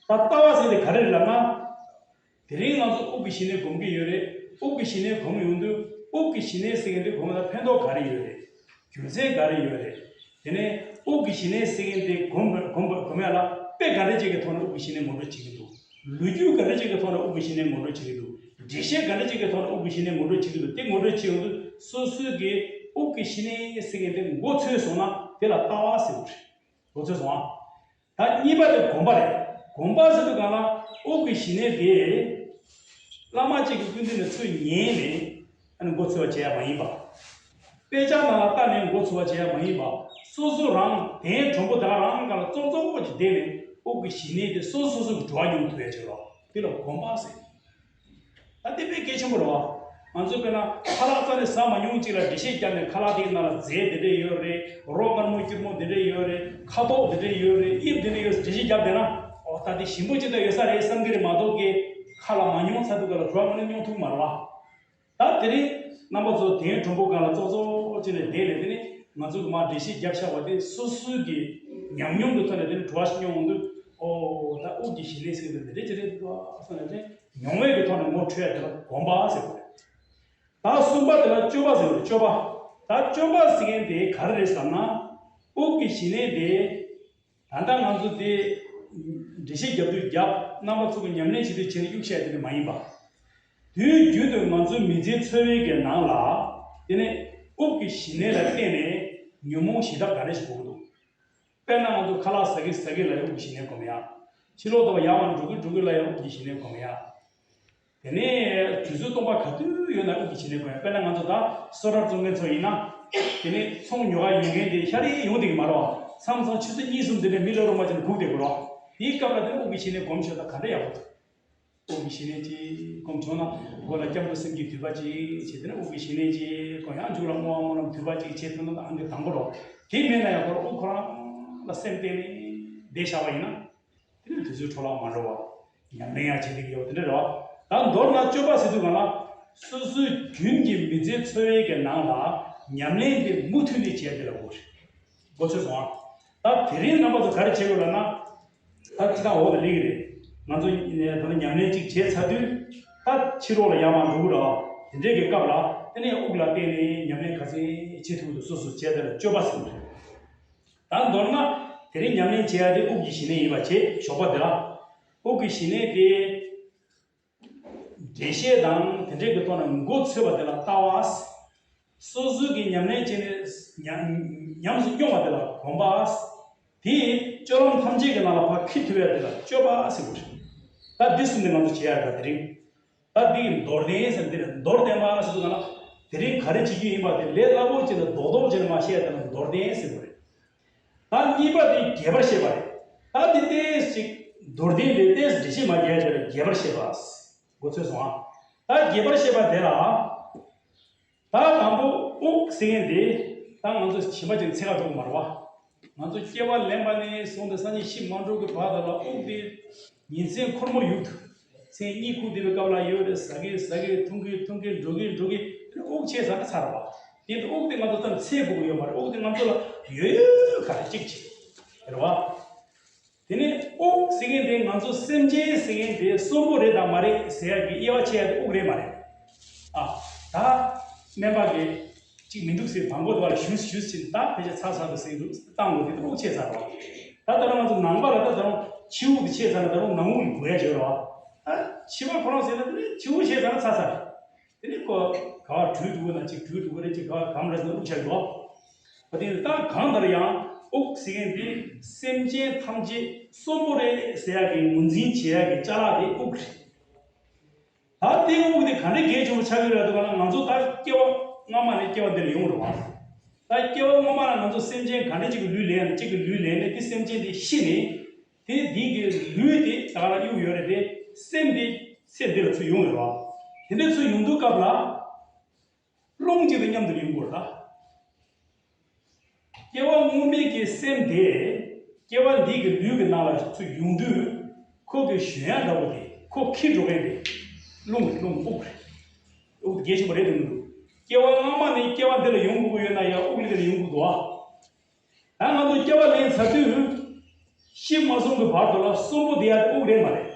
ད་ལྟ་བ་ཟེར་དེ་ག་རེ་རེད་ལབ་ན། དེ་རིང་ང་ཚོ་དབུགས་ཀྱི་ཞི་གནས་སྒོམ་གྱི་ཡོད་རེད། དབུགས་ཀྱི་ཞི་གནས་སྒོམ་ཡོང་དུས་དབུགས་ཀྱི་ཞི་གནས་ཟེར་མཁན་དེ་སྒོམ་ལ་ཕན་ཐོགས་ག་རེ་ཡོད་རེད། རྒྱུ་མཚན་ག་རེ་ཡོད་རེད། དེ་ནས་དབུགས་ཀྱི་ཞི་གནས་ཟེར་མཁན་དེ་སྒོམ་པ་སྒོམ་པ་སྒོམ་ཡ་ལ་དཔེ་ག་འདྲ་ཅིག་གི་ཐོག་ནས་དབུགས་ཀྱི་ཞི་གནས་ངོ་སྤྲོད་བྱེད་ཀྱི་འདུག་ལོ་རྒྱུས་ག་འདྲ་ཅིག་གི་ཐོག་ནས་དབུགས་ཀྱི་ཞི་གནས་ངོ་སྤྲོད་བྱེད་ཀྱི་འདུག་འགྲེལ་བཤད་ག་འདྲ་ཅིག་གི་ཐོག་ནས་དབུགས་ཀྱི་ཞི་གནས་ངོ་སྤྲོད་བྱེད་ཀྱི་འདུག་དེ་ངོ་སྤྲོད་བྱེད་ཡོང་དུས་སོ་སོའི་གི་དབུགས་ཀྱི་ཞི་གནས་ཟེར་མཁན་དེ་མགོ་ཚོས་སོང་ན་དེ་ལ་ལྟ་བ་ཟེར་བ་རེད། མགོ་ཚོས་སོང་ཨ། ད་གཉིས་པ་དེ་སྒོམ་པ་རེད། སྒོམ་པ་ཟེར་དུས་གང་ལ་དབུགས་ཀྱི་ཞི་གནས་དེ་བླ་མ་གཅིག་གི་སྐུ་མདུན་ནས་ཚུར་ཉན་ནས་ཨ་ནི་མགོ་ཚོས་པ་བྱས་ཡ་མ་ཡིན་པ། དཔེ་ཆ་ནང་ལ་ལྟ་ནས་མགོ་ཚོས་པ་བྱས་ཡ་མ་ཡིན་པ། སོ་སོ་རང་གདན་དྲོན་པོ་དང་རང་གང་ལ་ཙོག་ཙོག་ཅིག་བསྡད་ནས་དབུགས་ཀྱི་ཞི་གནས་དེ་སོ་སོ་སོ་གི་འགྲོ་བ་མྱོང་ཐུབ་ཡ་བྱེད་རོགས། དེ་ལ་སྒོམ་པ་ཟེར། ད་དེ་དཔེ་གལ་ཆེན་པོ་རེད་བ། ང་ཚོས་དཔེར་ན་ཁ་ལག་རྩ་ནས་ཟ་མ་མྱོང་ཅིག་ལ་འགྲེལ་བཤད་བརྒྱབ་ནས་ཁ་ལག་དེའི་ནང་ལ་རྫས་དེ་འདྲས་ཡོད་རེད། རོ་དཀར་མོ་སྐྱུར་མོ་དེ་འདྲས་ཡོད་རེད། ཁ་དོག་དེ་འདྲས་ཡོད་རེད། དབྱིབས་དེ་འདྲས་ཡོད་ཟེར་འགྲེལ་བཤད་བརྒྱབ་བསྡད་ན། ཨོ་ད་དེ་ཞིམ་པོ་ཅིག་ད་ཡོད་ས་རེད་བསམ་གི་རེད་མ་གཏོགས་ཀི། ཁ་ལ་མ་མྱོང་ཚར་དུས་ག་ལ་རོ་མ་ནི་མྱོང་ཐུབ་མ་རེད་བ། ད་དེ་རིང་རྣམ་པ་ཚོ་གདན་དྲོན་པོ་སྒང་ལ་ཙོག་ཙོག་བྱས་ནས་བསྡད་ནས་དེ་ནི་ང་ཚོ་གི་མར་འགྲེལ་བཤད་བརྒྱབ་བཞག་པ་དེ་སོ་སོའི་གི་ཉམས་མྱོང་གི་ཐོག་ནས་དེ་ནི་བྲོ་བ་ཞིག་མྱོང་འོང་དུས་ཨོ་ད་དབུགས་ཀྱི་ཞི་གནས་ཟེར་གི་འདུག་འདི་འདྲ་ཅིག་རེད་འདུག་ཨ་བསམ་ནས་དེ་མྱོང་བའི་གི་ཐོག་ནས་ངོ་འཕྲོད་ཡ་དེ་ལ་སྒོམ་པ་ཟེར་དགོས་རེད། ད་གསུམ་པ་དེ་ལ་སྤྱོད་པ་ཟེར་བ་རེད། སྤྱོད་པ། ད་སྤྱོད་པ་ཟེར་མཁན་དེ་ག་རེ་རེད་ཟེར་ན། དབུགས་ཀྱི་ཞི་གནས་དེ། ད་ལྟ་ང་ཚོ་དེ་འགྲེལ་བཤད་རྒྱབ་དུས་རྒྱབ། རྣམ་པ་ཚོ་གི་ཉམས་ལེན་བྱེད་དུས་བྱས་ནས་གཡུག་བཤད་དེ་འདྲ་མ་ཡིན་པ། དུས་རྒྱུན་དུ་ང་ཚོའི་མི་ཚེ་འཚོ་བའི་གི་ནང་ལ་དེ་ནས་དབུགས་ཀྱི་ཞི་གནས་ལ་བརྟེན་ནས་ཉོན་མོངས་ཞི་དྲག་ག་འདྲ་ཞིག་འགོག་གི་འདུག་དཔེར་ན་ང་ཚོ་ཁ་ལག་ཟ་གི་ཟ་གི་ལ་དབུགས་ཀྱི་ཞི་གནས་སྒོམ་ཡ། ཕྱི་ལོགས་དུ་ཡར་མར་འགྲོ་གི་འགྲོ་གི་ལ་ཡང་དབུགས་ཀྱི་ཞི་གནས་སྒོམ་ཡ། དེ་ནས་དུས་ཚོད་སྟོང་པ་ག་དུས་ཡོད་ན་དབུགས་ཀྱི་ཞི་གནས་སྒོམ་ཡ། དཔེར་ན་ང་ཚོ་ད་སོ་ཊར་བཙོང་མཁན་ཚོ་ཡིན་ན། དེ་ནས་ཚོང་ཉོ་ག་ཡོང་མཁན་དེ་ཤར་རེ་ཡོང་བསྡད་ཀྱི་མ་རེད་བ། མཚམས་མཚམས་ཆུ་ཚོད་གཉིས་གསུམ་དེ་འདྲ་མི་ལ་རུ་མ་བྱས་ནས་སྒུག་བསྡད་དགོས་རེད་བ། དེའི་སྐབས་ལ་དེ་ནས་དབུགས་ཀྱི་ཞི་གནས་སྒོམ་ཤོག་ད་ག་འདྲ་ཡག་པོ་འདུག་དབུགས་ཀྱི་ཞི་གནས་ཅིག་སྒོམ་བྱུང་ན་མགོ་ལ་སྐྱབས་འགྲོ་སེམས་བསྐྱེད་དུད་པ་ཅིག་བྱས། དེ་ནས་དབུགས་ཀྱི་ཞི་གནས་ཅིག་སྒོམ་ཡང་མཇུག་ལ་བསྔོ་བ་སྨོན་ལམ་དུད་པ་ཅིག་བྱས་ཐུབ་ན་ཨང་གི་དང་པོ་རོ། དེ་མེད་ན་ཡང་ཁོ་རང་དབུགས་ཁོ་རང་ལ་སེམས་གཏད་ནས་བསྡད་བཞག་པ་ཡིན་ན། དེ་ནས་དུས་ཚོད་འཕྲོ་བརླག་མ་འགྲོ་བ། ཉམས་ལེན་ཡང་བྱེད་བསྡད་ཀྱི་ཡོད་དེ་འདྲ་རེད་བ། ད་མདོར་ན་སྤྱོད་པ་ཟེར་དུས་གང་ལ། སོ་སོའི་རྒྱུན་གྱི་མི་ཚེ་འཚོ་བའི་གི་ནང་ལ་ཉམས་ལེན་དེ་མུ་མཐུད་ནས་བྱས་དེ་ལ་གོ་རེད། མགོ་ཚོས་སོང་ཨ། ད་དེ་རིང་རྣམ་པ་ཚོ་ག་རེ་བྱེད་དགོས་ལབ་ན། ད་ཅི་ད་འོག་ལ་སླེབས་ཀྱི་རེད། ང་ཚོ་ད་ནི་ཉམས་ལེན་གཅིག་བྱས་ཚར་དུས། ད་ཕྱི་ལོགས་ལ་ཡར་མར་འགྲོ་གི་རེད་བ། དེ་འདྲའི་གི་སྐབས་ལ་དེ་ནས་དབུགས་ལ་བརྟེན་ནས་ཉམས་ལེན་ག་ཚད་བྱེད་ཐུབ་འདུག་སོ་སོ་བྱས་དེ་ལ་སྤྱོད་པ་ཟེར་གི་རེད། ད་མདོར་ན། དེ་རིང་ཉམས་ལེན་བྱེད་ཡ་དེ་དབུགས་ཀྱི་ཞི་གནས་ཡིན་པ་བྱས་ཞོགས་པ་འདི་ལ། དབུགས་ཀྱི་ཞི་གནས་དེ། འགྲེལ་བཤད་དང་དེ་འདྲའི་གི་ཐོག་ནས་མགོ་ཚོས་པ་དེ་ལ་ལྟ་བ། སོ་སོའི་གི་ཉམས་ལེན་བྱས་ནས་ཉམས་ཉམས་སུ་མྱོང་བ་དེ་ལ་སྒོམ་པ། དེས་སྤྱོད་ལམ་ཐམས་ཅད་ཀྱི་ནང་ལ་ཕར་འཁྱེར་ཐུབ་ཡ་དེ་ལ་སྤྱོད་པ་ཟེར་དགོས་རེད། ད་འདི་གསུམ་ནི་ང་ཚོ་བྱེད་ཡ་རེད་དེ་རིང་། ད་འདི་གི་མདོར་བསྟན་ཟེར་འདི་རེད། མདོར་བསྟན་པ་ཟེར་དུས་ག་ལ། དེ་རིང་ག་རེ་བྱེད་རྒྱུ་ཡིན་པ་དེ་ལས་སླ་པོ་བྱས་ནས་རྡོག་རྡོག་བྱས་ནས་མ་བཤད་ཡ་དེ་ལ་མདོར་བསྟན་ཟེར་དགོས་རེད། ད་གཉིས་པ་དེ་རྒྱས་པར་བཤད་པ་རེད། ད་དེ་ཏོག་ཙམ་མདོར་བསྟན་ལས་ཏོག་ཙམ་འགྲེལ་བཤད་མ་རྒྱས་པ་དེ་ལ་རྒྱས་པར་བཤད་པ། མགོ་ཚོས་སོང་ཨ། ད་རྒྱས་པར་བཤད་པ་དེ་ལ། ད་དང་པོ་དབུགས་ཟེར་མཁན་དེ། ད་ང་ཚོ་གཞན་པ་ཅིག་འཚོལ་ག་འགྲོ་གི་མ་རེད་བ། ང་ཚོ་སྐྱེ་བ་ལེན་པ་ནས་བཟུང་སྟེ་སང་ཉིན་ཤི་མ་འགྲོ་གི་བར་དུ་ལ་དབུགས་དེ་ཉིན་མཚན་ཁོར་མོ་ཡུག་ཏུ། མཚན་གཉིད་ཁུག་བསྡད་པའི་སྐབས་ལ་ཡོད་རེད། ཟ་གི་ཟ་གི་འཐུང་གི་འཐུང་གི་འགྲོ་གི་འགྲོ་གི། དེ་ནི་དབུགས་ཆད་ཚར་ན་ཚར་བ། དེ་འདྲ་དབུགས་དེ་ང་ཚོ་ད་འཚོལ་དགོས་ཀྱི་ཡོད་མ་རེད། དབུགས་དེ་ང་ཚོ་ལ་ཡོད་ཡོད་ག་རེ་གཅིག་བྱེད་རེད་བ། དེ་ནས་དབུགས་ཟེར་མཁན་དེ་ང་ཚོ་སེམས་ཅན་ཟེར་མཁན་དེ་གསོན་པོ་རེད་དང་མ་རེད་ཟེར་ཡག་གི་དབྱེ་བ་ཕྱེ་ཡག་དེ་དབུགས་རེད་མ་རེད། ཨ། ད་སྨན་པ་གིས་གཅིག་མི་འདུག་ཟེར་བང་མགོ་དེ་བ་ལ་ཞུས་ཞུས་ཕྱིན་ད་ཕལ་ཆེར་ཚར་ཚར་འདུག་ཟེར་འདུག་བཏང་དགོས་དེ་དབུགས་ཆད་ཚར་བ། ད་ད་རུང་ང་ཚོ་ནང་པ་ལ་ད་ད་རུང་ཕྱི་དབུགས་དེ་ཆད་ཚར་ན་ད་རུང་ནང་དབུགས་ལ་འགོས་ཡ་བྱོས་ར་བ། ད་ཕྱི་པ་ཁོ་རང་ཟེར་ན་དེ་ནི་ཕྱི་དབུགས་ཆད་ཚར་ན་ཚར་ཚར། དེ་ནི་ཁོ་ག་བ་བྲུས་འགྲོ་གི་ན་ཅིག་བྲུས་འགྲོ་གི་རེད། ཅིག་ག་བ་གམ་རེད་ཟེར་ན་དབུགས་ཆད་འགྲོ། བ་དེ་ནི་ད་གང་ལྟར་ཡང་དབུགས་ཟེར་མཁན་དེ་སེམས་ཅན་ཐམས་ཅད་གསོན་པོ་རེད་ཟེར་ཡག་གི་ངོས་འཛིན་བྱེད་ཡག་གི་ཅ་ལག་དེ་དབུགས་རེད། ད་དེ་དབུགས་དེ་ག་འདྲ་གལ་ཆེན་པོ་ཆགས་ཀྱི་རེད་འདུག་ལབ་ན་ང་ཚོ་ད་སྐྱེ་བ་སྔ་མ་ནས་སྐྱེ་བ་འདི་ལ་ཡོང་རེད་བ། ད་སྐྱེ་བ་སྔ་མ་ལ་ང་ཚོ་སེམས་ཅན་ག་འདྲ་ཅིག་གི་ལུས་ལེན་ཡང་ན་གཅིག་གི་ལུས་ལེན་ནས་དེ་སེམས་ཅན་དེ་ཤི་ནས། དེ་འདི་གི་ལུས་དེ་ད་ག་ལ་གཡུག་ཡོད་རེད་དེ། སེམས་དེ་ཚེ་འདི་ལ་ཚུར་ཡོང་ཡོད་རེད་བ། དེ་འདྲ་ཚུར་ཡོང་དུས་སྐབས་ལ། རླུང་གཅིག་དང་མཉམ་དུ་ཡོང་དགོས་རེད་ད། སྐྱེ་བ་སྔོན་མའི་གི་སེམས་དེ། སྐྱེ་བ་འདི་གི་ལུས་ཀྱི་ནང་ལ་ཚུར་ཡོང་དུས། ཁོ་གི་ཞོན་ཡ་འདྲ་བོ་དེ་ཁོ་འཁྱེར་འགྲོ་མཁན་དེ། རླུང་རེད། རླུང་དབུགས་རེད། དབུགས་དེ་གལ་ཆེན་པོ་རེད་དེ་མི་འདུག་སྐྱེ་བ་སྔ་མ་ནས་སྐྱེ་བ་འདི་ལ་ཡོང་དགོས་ཀྱི་ཡོད་ན་ཡང་དབུགས་ལ་དེ་ལ་ཡོང་དགོས་འདུག་ཨ། ད་ང་ཚོ་སྐྱེ་བ་ལེན་ཚར་དུས། ཤི་མ་སོང་གི་བར་དུ་ལ་གསོན་པོ་དེ་ཡང་དབུགས་རེད་མ་རེད།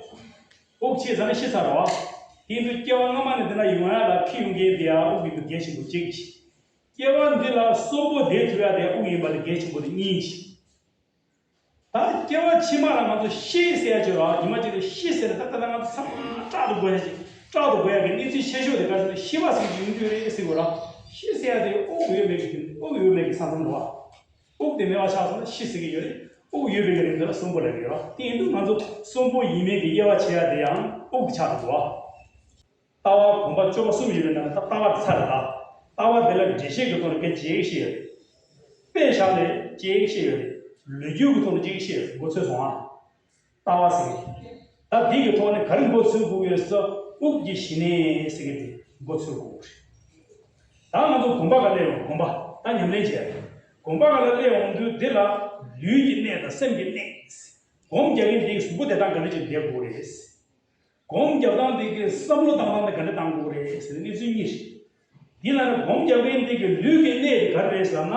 དབུགས་ཆད་ཚར་ན་ཤི་ཚར་རོ། དེ་ཡིན་དུས་སྐྱེ་བ་སྔ་མ་ནས་འདི་ན་ཡོང་ཡ་ལ་འཁྲིད་ཡོང་མཁན་དེ་ཡང་དབུགས་ཡིན་པ་གལ་ཆེན་པོ་གཅིག་གིས། སྐྱེ་བ་འདི་ལ་གསོན་པོ་བསྡད་ཐུབ་ཡ་དེ་དབུགས་ཡིན་པ་དེ་གལ་ཆེན་པོ་དེ་གཉིས་གིས། ད་སྐྱེ་བ་ཕྱི་མ་ལ་ང་ཚོ་ཤི་ཟེར་ཡ་ཅིག་རོ། ཉི་མ་གཅིག་ལ་ཤི་ཟེར་ན། ད་ལྟ་ང་ཚོ་ཚང་མ་སྐྲག་ཏུ་དགོས་ཡ་ཅིག་སྐྲག་ཏུ་དགོས་ཡ་གི་གནས་ཚུལ་ཆེ་ཤོས་དེ་ག་ཟེར་ན་ཤི་བ་ཟེར་གྱི་ཡོང་རྒྱུ་རེད་ཟེར་གོ་ར། ཤི་ཟེར་ཡ་དེ་དབུགས་ཡོད་མེད་ཀྱི་དབུགས་ཡོད་མེད་ཀྱི་ས་མཚམས་རེད་བ། དབུགས་དེ་མེད་པ་ཆགས་སོང་ན་ཤི་ཟེར་གྱི་ཡོད་རེད། དབུགས་ཡོད་པའི་གི་རིང་དེ་ལ་གསོན་པོ་ལབ་ཀྱི་ཡོད་རེད་བ། དེ་ཡིན་དུས་ང་ཚོ་གསོན་པོ་ཡིན་མིན་གྱི་དབྱེ་བ་ཕྱེ་ཡ་དེ་ཡང་དབུགས་དེ་ཆགས་འདུག་བ། ལྟ་བ་གོམས་པ་སྤྱོད་པ་གསུམ་ཡོད་པའི་ནང་ནས་ད་ལྟ་བ་དེ་ཚར་རེད་ད། ལྟ་བ་དེ་ལ་འགྲེལ་བཤད་ཀྱི་ཐོག་ནས་སྐད་ཅིག་བཤད་ཡོད་རེད། དཔེ་བཞག་ནས་ཅིག་བཤད་ཡོད་རེད། ལོ་རྒྱུས་ཀྱི་ཐོག་ནས་ཅིག་བཤད་ཡོད་རེད། མགོ་ཚོས་སོང་ཨ། ལྟ་བ་ཟེར་གྱི། ད་འདི་གི་ཐོག་ནས་ག་རེ་མགོ་ཚོས་དགོས་ཡོད་ཟེར། དབུགས་ཀྱི་ཞི་གནས་ཟེར་གྱི་དེ་མགོ་ཚོས་དགོས་རེད། ད་ང་ཚོ་དགོན་པ་ག་སླེབས་ཡོང་། དགོན་པ་ད་ཉམས་ལེན་བྱས། དགོན་པ་ག་ལ་སླེབས་ཡོང་དུས་འདི་ལ་ལུས་ཀྱི་གནས་དང་སེམས་ཀྱི་གནས། སྒོམ་རྒྱག་མཁན་འདིའི་གཟུགས་པོ་བདེ་ཐང་ག་འདྲ་ཅིག་བསྡད་དགོས་རེད། སྒོམ་རྒྱག་སྟངས་འདི་གི་བསམ་བློ་བཏང་སྟངས་འདི་ག་འདྲ་བཏང་དགོས་རེད་ཟེར་ནས་གནས་ཚུལ་གཉིས་རེད། འདི་ལ་ནི་སྒོམ་རྒྱག་མཁན་འདི་གི་ལུས་ཀྱི་གནས་དེ་ག་རེ་རེད་ཟེར་ན།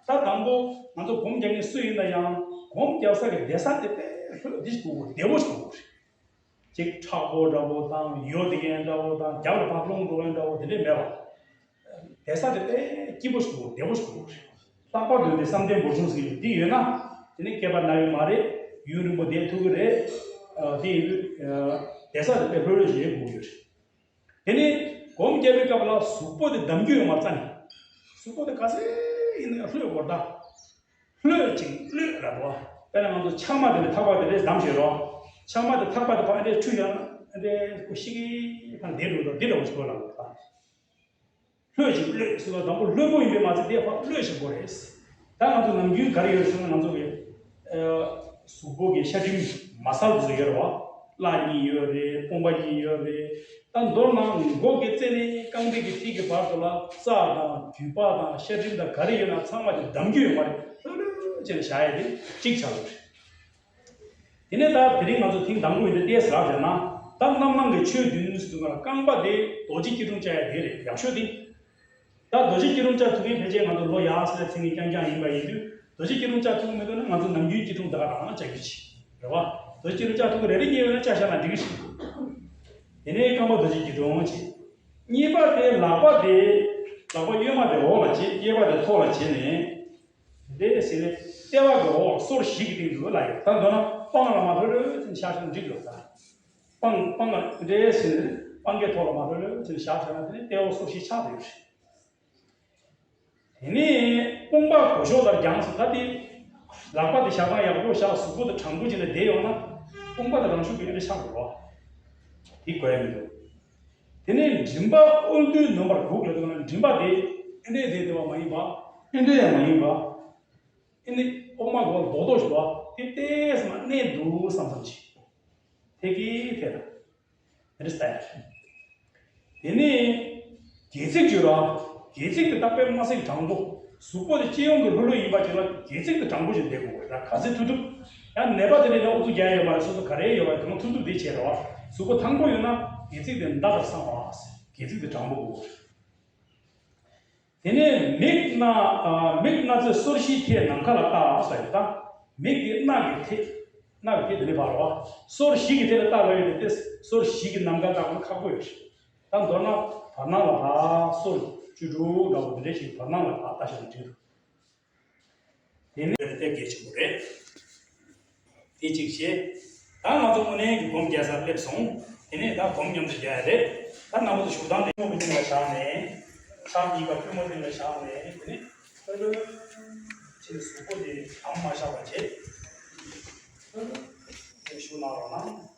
ད་དང་པོ་ང་ཚོ་སྒོམ་རྒྱག་མཁན་སུ་ཡིན་ན་ཡང་སྒོམ་རྒྱག་ས་གི་བསྡད་ས་དེ་དཔེ་ལྷོད་འདི་ཞིག་དགོས། བདེ་བོ་ཞིག་དགོས་རེད། ཅིག་མཁྲེགས་པོ་འདྲ་པོ་དང་། ཡོ་དེ་གན་འདྲ་པོ་དང་། རྒྱབ་ལ་བབ་ལོང་འགྲོ་མཁན་འདྲ་པོ་དེ་འདྲས་མེད་པ། བསྡད་ས་དེ་དཔེ་སྐྱིད་པོ་ཞིག་དགོས། བདེ་བོ་ཞིག་དགོས། ལྷག་པར་དུ་འདི་བསམ་གཏན་འབོར་ཆུང་ཟེར་གྱི་འདི་ཡོད་ན། དེ་ནི་སྐེད་པ་ན་ཡོད་མ་རེད། ཡུན་རིང་པོ་བསྡད་ཐུབ་ཀྱི་རེད། ཨ། དེ་ཡིན་དུས། ཨ། བསྡད་ས་དེ་དཔེ་ལྷོད་ལྷོད་བྱེད་དགོས་ཡོད་རེད། དེ་ནི་སྒོམ་རྒྱབ་པའི་སྐབས་ལ་གཟུགས་པོ་དེ་བསྡམ་རྒྱུ་ཡོད་མ་རེད་ཙང་ནི། གཟུགས་པོ་དེ་ག་ཚད་ཡིན་ན་ཡང་ལྷོད་དགོས་རེད་ད། ལྷོད་ཅིང་ལྷོད་ལ་འགྲོ། དཔེར་ན་ང་ཚོ་ཕྱགས་མ་དེ་ནས་ཐག་པ་དེ་རེད་བསྡམས་བྱས་རོ། ཕྱགས་མ་དེ་ཐག་པ་དེ་ཕར་ཨ་འདྲས་འཁྲུད་ཡོང་ན། ཨ་འདྲས་ཁོ་ཤི་གི་ཕར་འདེད་འགྲོ་དང་འདི་འདྲ་བོ་ཞིག་དགོས་ལ་འགྲོ་ད། ལྷོད་ཅིང་ལྷོད་ཟེར་བ་དང་པོ་ལྷོད་པོ་ཡིན་པས་མ་ཚད་དེ་ཕར་ལྷོད་ཅིག་དགོས་རེད། ད་ང་ཚོ་ནམ་རྒྱུན་ག་རེ་ཡོད་ཟེར་ན། ང་ཚོ་གི་ཨ་གཟུགས་པོ་གི་ཤ་གྲིམ་མ་སལ་དེ་ཚོ་ཡོད་རེད་བ། བརླ་གཉིས་ཡོད་རེད། དཔུང་པ་གཉིས་ཡོད་རེད། ད་མདོར་ན་མགོ་གི་རྩེ་ནས་རྐང་པའི་གི་མཐིལ་གྱི་བར་དུ་ལ་རྩ་དང་རྒྱུས་པ་དང་ཤ་གྲིམ་དང་ག་རེ་ཡོད་ན་ཚང་མ་དེ་བསྡམ་རྒྱུ་ཡོད་མ་རེད། ལྷོད་ལྷོད་བྱས་ནས་བཞག་ཡ་དེ་གཅིག་ཆགས་ཡོད་རེད། དེ་ནས་ད་དེ་རིང་ང་ཚོ་ཐེངས་དང་པོ་ཡིན་དུས་ཏོག་ཙམ་ལབ་བཞག་ན། ད་རྣམ་སྣང་གི་ཆོས་བདུན་ཟེར་དུས་སྒང་ལ་རྐང་པ་དེ་རྡོ་རྗེ་སྐྱིལ་ཀྲུང་བཅའ་ཡ་དེ་རེད། ཡག་ཤོས་དེ། ད་རྡོ་རྗེ་སྐྱིལ་ཀྲུང་བཅའ་ཐུབ་མཁན་ཕལ་ཆེར་ང་ཚོ་ལོ་ཡག་ས་ལ་ཚིག་ངན་རྐྱང་རྐྱང་ཡིན་པ་ཡིན་དུས། རྡོ་རྗེ་སྐྱིལ་ཀྲུང་བཅའ་ཐུབ་མི་འདུག་ན་ང་ཚོ་ནམ་རྒྱུན་སྐྱིལ་ཀྲུང་ད་ག་རང་རང་བཅའ་རྒྱུ་བྱེད། རེད་བ། རྡོ་རྗེ་སྐྱིལ་ཀྲུང་བཅའ་ཐུབ་མཁན་རེ་རེ་གཉིས་ཡོད་ན་བཅའ་བཞག་ན་འགྲིག་གི་རེད། དེ་ནས་རྐང་པ་རྡོ་རྗེ་སྐྱིལ་ཀྲུང་བྱེད། གཉིས་པ་དེ་ལག་པ་དེ། ལག་པ་གཡོན་མ་དེ་འོག་ལ་བྱེད། གཡས་པ་དེ་ཐོག་ལ་བྱེད་ནས། དེ་ཟེར་ནས་ལྟེ་བ་གི་འོག་སོར་བཞི་གི་སྟེང་དུ་ལ་ཡོད། ད་མདོར་ན་པང་ལ་མར་ལྷོད་ལྷོད་ཙམ་བཞག་བཞག་ན་འགྲིག་འགྲོ་ད། པང་པང་ལ་འདྲེས་ཟེར་ནས་པང་གི་ཐོག་ལ་མར་ལྷོད་ལྷོད་ཙམ་བཞག་བཞག་ན་དེ་ནས་ལྟེ་བ་སོར་བཞི་ཆགས་ཡོད་རེད། དེ་ནས་དཔུང་པ་གོ་ཤོག་ལ་བརྒྱངས་སོང་། ད་དེ་ལག་པ་དེ་བཞག་སྟངས་ཡག་པོ་བཞག་གཟུགས་པོ་དེ་དྲང་པོ་བྱས་ནས་བསྡད་ཡོང་ན། དཔུང་པ་དེ་རང་ཤུགས་ཀྱིས་ཨེ་འདྲ་ཆགས་འགྲོ་བ། དེ་དགོས་ཡ་མི་འདུག་དེ་ནས་མགྲིན་པ་དབུས་མདུན་ནོན་པར་བསྒུག་ལབ་དུས་ན། མགྲིན་པ་དེ་ཨེ་འདྲས་བསྡད་བསྡད་པ་མ་ཡིན་པ། ཨེ་འདྲས་ཡང་མ་ཡིན་པ། ཨེ་འདྲས་དབུ་མ་གོ་ལ་རྡོག་རྡོག་ཞིག་འདུག་བ། དེ་ཏོག་ཙམ་མནན་འདུག་བསམ་བསམ་བྱེད། ཐད་ཀའི་ཐད་ལ། དེ་འདྲ་ཟེར། དེ་ནས་སྒལ་ཚིགས་བརྗོད་ར། སྒལ་ཚིགས་དེ་ད་དཔེ་མ་སྲིད་དྲང་པོ། གཟུགས་པོ་དེ་སྤྱི་ཡོངས་ཀྱི་ལྷོད་ལྷོད་ཡིན་པ་ཅིག་ལ་སྒལ་ཚིགས་དེ་དྲང་པོ་ཞིག་བསྡད་དགོས་རེད། ད་ག་ཚོད་ཐུབ་ཐུབ། ཡང་ནད་པ་དེ་འདྲ་ཡིན་ན་ཨུ་ཚུགས་རྒྱག་ཡོད་མ་རེད། སོ་སོ་ག་རེ་ཡོད་པ་གང་ཐུབ་ཐུབ་དེ་བྱས་ར་བ། གཟུགས་པོ་ཐང་པོ་ཡོད་ན་སྒལ་ཚིགས་དེ་མདའ་ལྟར་སྲ་བ། སྒལ་ཚིགས་དེ་དྲང་པོ་དགོས། དེ་ནས་མིག་སྣ། ཨ། མིག་སྣ་རྩེ་སོར་བཞིའི་ཐད་ནམ་མཁའ་ལ་ལྟ་ཟེར་ཡོད་ད། མིག་དེ་སྣ་གི་ཐད། སྣ་གི་ཐད་དེ་ནས་འབར་བ། སོར་བཞི་གི་ཐད་ལ་ལྟ་ལབ་ཡོད་དེ། སོར་བཞི་གི་ནམ་མཁའ་ལྟ་དགོས་ན་ཁག་པོ་ཡོད་རེད། ད་མདོར་ན་བར་སྣང་ལ་ལྟ། སོར་བཅུ་དྲུག་འདྲ་བོ་དེ་འདྲ་ཞིག་བར་སྣང་ལ་ལྟ་ལྟ་བྱས་ན་འགྲིག་འདུག་དེ་ནས་དེ་གལ་ཆེན་པོ་རེད། དེ་གཅིག་བྱས། ད་ང་ཚོ་དངོས་གནས་ཀྱི་སྒོམ་རྒྱག་སར་སླེབས་སོང་། དེ་ནས་ད་སྒོམ་མཉམ་དུ་རྒྱག་ཡ་རེད། ད་རྣམ་པ་ཚོ་བཞུགས་སྟངས་དེ་སྔོན་པོ་སྙིང་ལ་བཞག་ནས། ཕྱག་གཉིས་ཀ་པུས་མོ་སྟེང་ལ་བཞག་ནས། དེ་ནས་ལྷོད་ལྷོད་བྱས་གཟུགས་པོ་དེ་ཨ་མ་བཞག་པ་བྱས། ལྷོད་ལྷོད་བྱས་བཞུགས་གནང་རོགས་གནང་།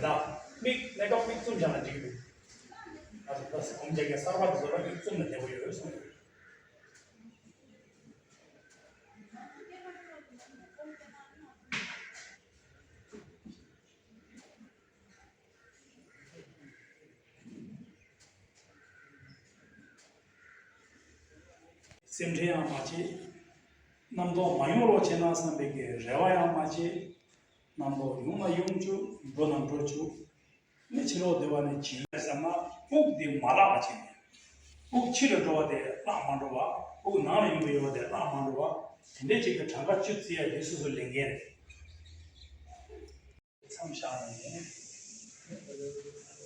ལ། མིག་གནས་སྐབས་མིག་བཙུམ་བཞག་ན་འགྲིག་གི་འདུག་ང་ཚོ་ད་སྒོམ་རྒྱག་མཁན་གསར་པ་དེ་ཚོ་ལ་མིག་བཙུམ་ན་བདེ་པོ་ཡོད་གསུངས་ཡོད། སེམས་ཁྲལ་ཡང་མ་བྱེད། རྣམ་རྟོག་མ་ཡོང་རོགས་བྱས་ན་བསམ་པའི་གི་རེ་བ་ཡང་མ་བྱེད། རྣམ་རྟོག་ཡོང་ན་ཡོང་བཅུག་འགྲོ་ན་འགྲོ་བཅུག་མི་ཕྱི་ལོགས་སྡོད་པ་ནི་བྱིས་པ་བསམ་ན་དབུགས་དེ་མ་བརླག་པ་བྱས་ནས། དབུགས་ཕྱི་ལ་འགྲོ་བ་དེ་བརླག་མ་འགྲོ་བ། དབུགས་ནང་ལ་ཡོང་གི་ཡོད་པ་དེ་བརླག་མ་འགྲོ་བ། དེ་འདྲའི་ཅིག་གི་གྲངས་ཀ་བཅུ་བརྩི་ཡ་དེ་སོ་སོ་ལས་འགན་རེད། མཚམས་བཞག་ནས་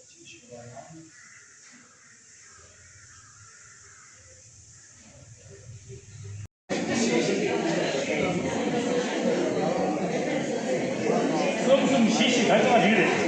ཅིག་ཞུ་བ་ཡང་། གསུམ་གསུམ་བཞི་བཞི་ག་ཚང་རིགས་རེད།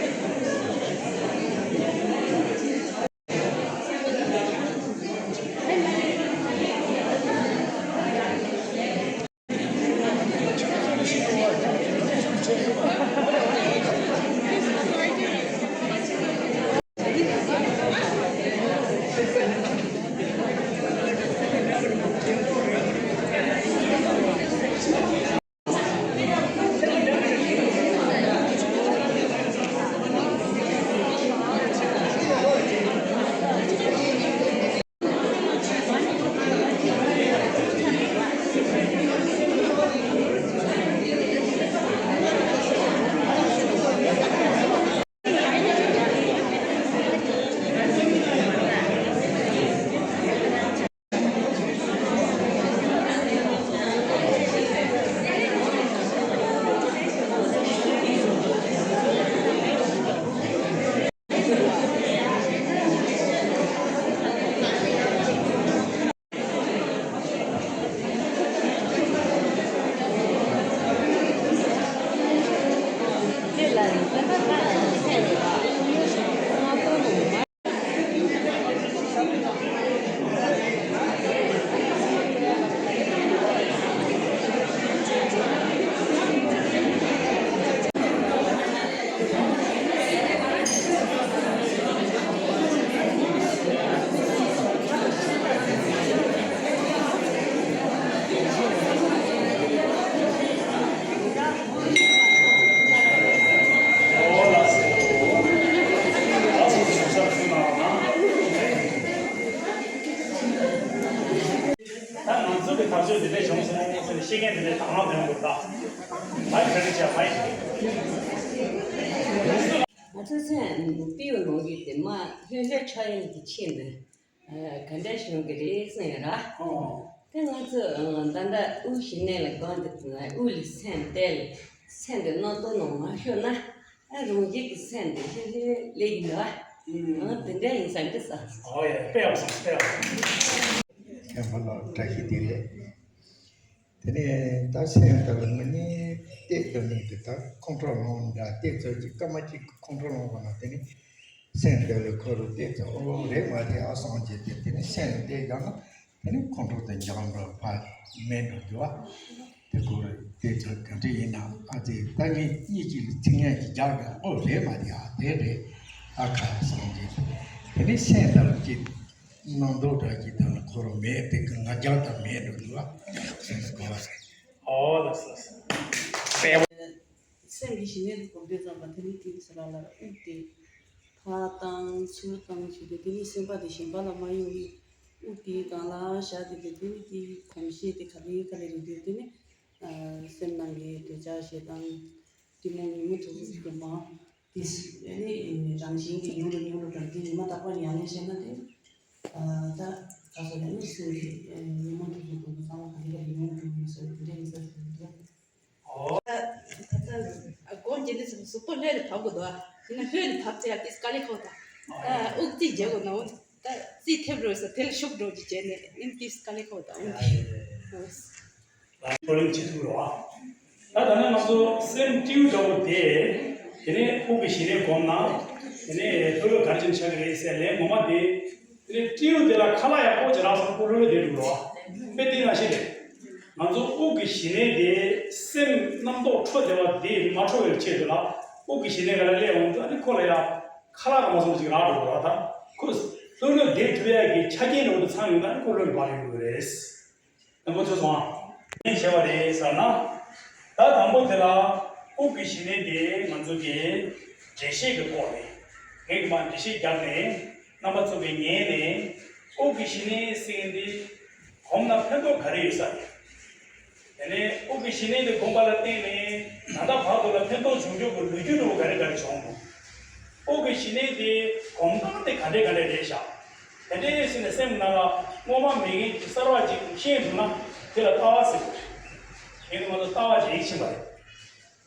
ད་ང་ཚོ་གི་ཐག་གཅོད་འདི་འདྲ་བྱུང་སོང་ཟེར་ནས་བཤད་མཁན་འདི་འདྲ་དང་བླངས་ཡོང་དགོས་ད། མའི་ཁྲེ་ཌི་ཊི་བྱས་མའི། ང་ཚོ་སེམས་པའི་ནང་གི་དེ་མ་ལྷོད་ལྷོད་ཆགས་ཡོང་གི་ཕྱིན་པས། ག་འདྲ་བྱུང་གི་རེད་གསུངས་ཡོད་ར། ཨོ། དེ་ང་ཚོ་ད་ལྟ་དབུགས་ཞི་གནས་ལ་གང་དུ་དབུགས་ལ་སེམས་གཏད་ལ་སེམས་ཀྱི་རྣམ་རྟོག་ནང་མ་ཤོར་ན། ཨ་རང་རྒྱུད་ཀྱི་སེམས་དེ་ལྷོད་ལྷོད་སླེབས་ཀྱི་འདུག་ཨ། ཨང་དེ་འདྲ་ཡིན་ས་འདྲ་ས། ཨོ་ཡ་དཔེ་ཡག་སོང་དཔེ་ཡག་སོང་། མཁན་པོ་ལགས་བཀྲ་ཤིས་བདེ་ལེགས། དེ་ནས་ད་སེམས་ལྟ་བུ་དངོས་གནས་བལྟས་ཐུབ་མིན་དེ་ད་ཁོང་ཁྲོ་ལངས་འདྲ་བལྟས་ཚོད་ཀྱི་སྐར་མ་གཅིག་གི་ཁོང་ཁྲོ་ལངས་པ་ན་དེ་ནས་སེམས་ལྟ་བུ་ཁོ་རུ་བལྟས་ཚོད་ཨོ་རེད་མ་རེད་ཨ་སངས་རྒྱས་དེ་དེ་ནས་སེམས་ལ་བལྟས་བཞག་ན། དེ་ནས་ཁོང་ཁྲོ་དང་འཇམ་རོགས་ཕར་མེད་འགྲོ་རྒྱུ་བ། དེ་ཁོ་རེ་དེ་ཚོ་ག་འདྲ་ཡིན་ན་ཨ་ཙི་ད་ངས་གཉིས་གཅིག་ལ་ཚིག་ངན་གྱི་རྒྱག་གི་ཨོ་རེད་མ་རེད་ཨ་དེ་རེད་ཨ་ཁ་སངས་རྒྱས་དེ་ནས་སེམས་ལྟར་གྱི་རྣམ་རྟོག་འདྲ་གྱི་ད་ནི་ཁོ་རང་མེད་དེ་གི་ང་རྒྱག་དང་མེད་འགྲོ་རྒྱུ་བ་སེམས་ལ་གོ་བ་ཟེར། ཨོ་ལགས་སོ། སེམས་ཀྱི་ཞི་གནས་སུ་གོམས་དུས་ཙམ་པ་དེ་ནི་དེ་ཚེ་ལ་ལར་དབུགས་དེ་ཕར་བཏང་ཚུར་བཏང་བྱས་ཏེ་དེ་ནི་སེམས་པ་དེ་གཞན་པ་ལ་མ་ཡོང་བའི་དབུགས་དེའི་སྒང་ལ་བཞག་སྟེ་དེ་དེ་ནི་དེའི་གོམས་གཤིས་དེ་ག་ལེ་ག་ལེ་རེད་དེ་དེ་ནི་སེམས་ནང་གི་འདོད་ཆགས་ཞེ་སྡང་གཏི་མུག་ཉོན་མོངས་དེ་ཚོ་ཚུར་མ་དེ་ནི་རང་བཞིན་གྱིས་ཉུང་རུ་ཉུང་རུ་དང་དེ་ཉི་མ་རྟག་པར་ཡང་ལེན་བྱས་ན་དེ་ད་ག་ཚོད་ལས་ནི་སེམས་ཀྱི་ཉོན་མོངས་དེ་ཚོ་དེ་ཚོ་ཚང་མ་ག་ལེ་ག་ལེ་ཉུང་རུ་ཉུང་རུ་སོང་དེ་འདྲ་ཡིན་ས་རེད། ད་ལྟ་སྒོམ་བྱེད་དུས་ཙམ་གཟུགས་པོ་ལྷོད་ལ་བབས་དགོས་འདུག་ཡིན་ན་ལྷོད་ལ་བབས་ཚེ་ཡང་ཏིས་དཀའ་ལས་ཁག་པོ་དང་། ད་དབུགས་རྩིས་བྱེད་དགོས་ན་འོ་ད་རྩིས་ཐེབས་རོགས་ཟེར་དེ་ལ་ཤུགས་འགྲོ་གི་བྱས་ནས་ཡིན་ཏིས་དཀའ་ལས་ཁག་པོ་དང་འོ་དེ། ལ་བགྲོ་གླེང་བྱེད་ཐུབ་རོགས། ད་ད་ནི་ང་ཚོ་སེམས་སྤྲེའུ་འདྲ་བོ་དེ། དེ་ནས་དབུགས་ཀྱི་ཞི་གནས་སྒོམ་ན། དེ་ནས་ལྷོད་ལྷོད་ག་རེ་བྱས་ན་ཆགས་ཀྱི་རེད་ཟེར་ལན་ངོ་མ་དེ། དེ་ནས་སྤྲེའུ་དེ་ལ་ཁ་ལག་ཡག་པོ་ཅིག་རག་སོང་ཁོ་ལྷོད་ལྷོད་བསྡད་འདུག་རོ། དཔེ་དེ་ནང་བཞིན་རེད། ང་ཚོ་དབུགས་ཀྱི་ཞི་གནས་དེ་སེམས་རྣམ་རྟོག་འཕྲོ་བདེ་བ་དེ་མ་འཕྲོ་བའི་ཆེད་དུ་ལ་དབུགས་ཀྱི་ཞི་གནས་ག་ལ་སླེབས་འོང་དུས་ཨ་ནི་ཁོ་ལ་ཡ་ཁ་ལག་ག་མ་སོང་ཅིག་རག་འགྲོ་རོ། ད་ཁོ་ལྷོད་ལྷོད་བསྡད་ཐུབ་ཡ་གི་ཆ་རྐྱེན་འདྲ་བོ་དེ་ཚང་ཡོང་ད་ཨ་ནི་ཁོ་ལྷོད་ལྷོད་བ་ལེན་དགོས་རེད། དང་པོ་ཚོས་སོང་། ངས་བྱས་པ་རེད་ཟེར་ན། ད་དང་པོ་དེ་ལ་དབུགས་ཀྱི་ཞི་གནས་དེ་ང་ཚོ་གི་འགྲེལ་བཤད་ཀྱི་ཐོག་ནས་ངས་ཀྱི་མ་འགྲེལ་བཤད་བརྒྱབ་ནས་རྣམ་པ་ཚོ་གི་ཉན་ནས་དབུགས་ཀྱི་ཞི་གནས་ཟེར་མཁན་འདི་གོམས་ན་ཕན་ཐོགས་ག་རེ་ཡོད་ས་རེད། དེ་ནས་དབུགས་ཀྱི་ཞི་གནས་དེ་བསྒོམས་པ་ལ་བརྟེན་ནས་ད་ལྟ་བར་དུ་ལ་ཕན་ཐོགས་བྱུང་ཆོག་གི་ལོ་རྒྱུས་འདྲ་བོ་ག་རེ་ག་རེ་བྱུང་འདུག་དབུགས་ཀྱི་ཞི་གནས་དེ་སྒོམ་སྟངས་དེ་ག་འདྲས་ག་འདྲས་རེད་ཤག་དེ་འདྲས་ཟེར་ནས་སེམས་ནང་ལ་སྔོན་མ་མེད་མཁན་གྱི་གསར་བ་ཅིག་ཤེས་འདུག་ན་དེ་ལ་ལྟ་བ་ཟེར་དགོས་རེད། དེ་ནི་ང་ཚོ་ལྟ་བ་རེད་ཕྱིན་པ་རེད།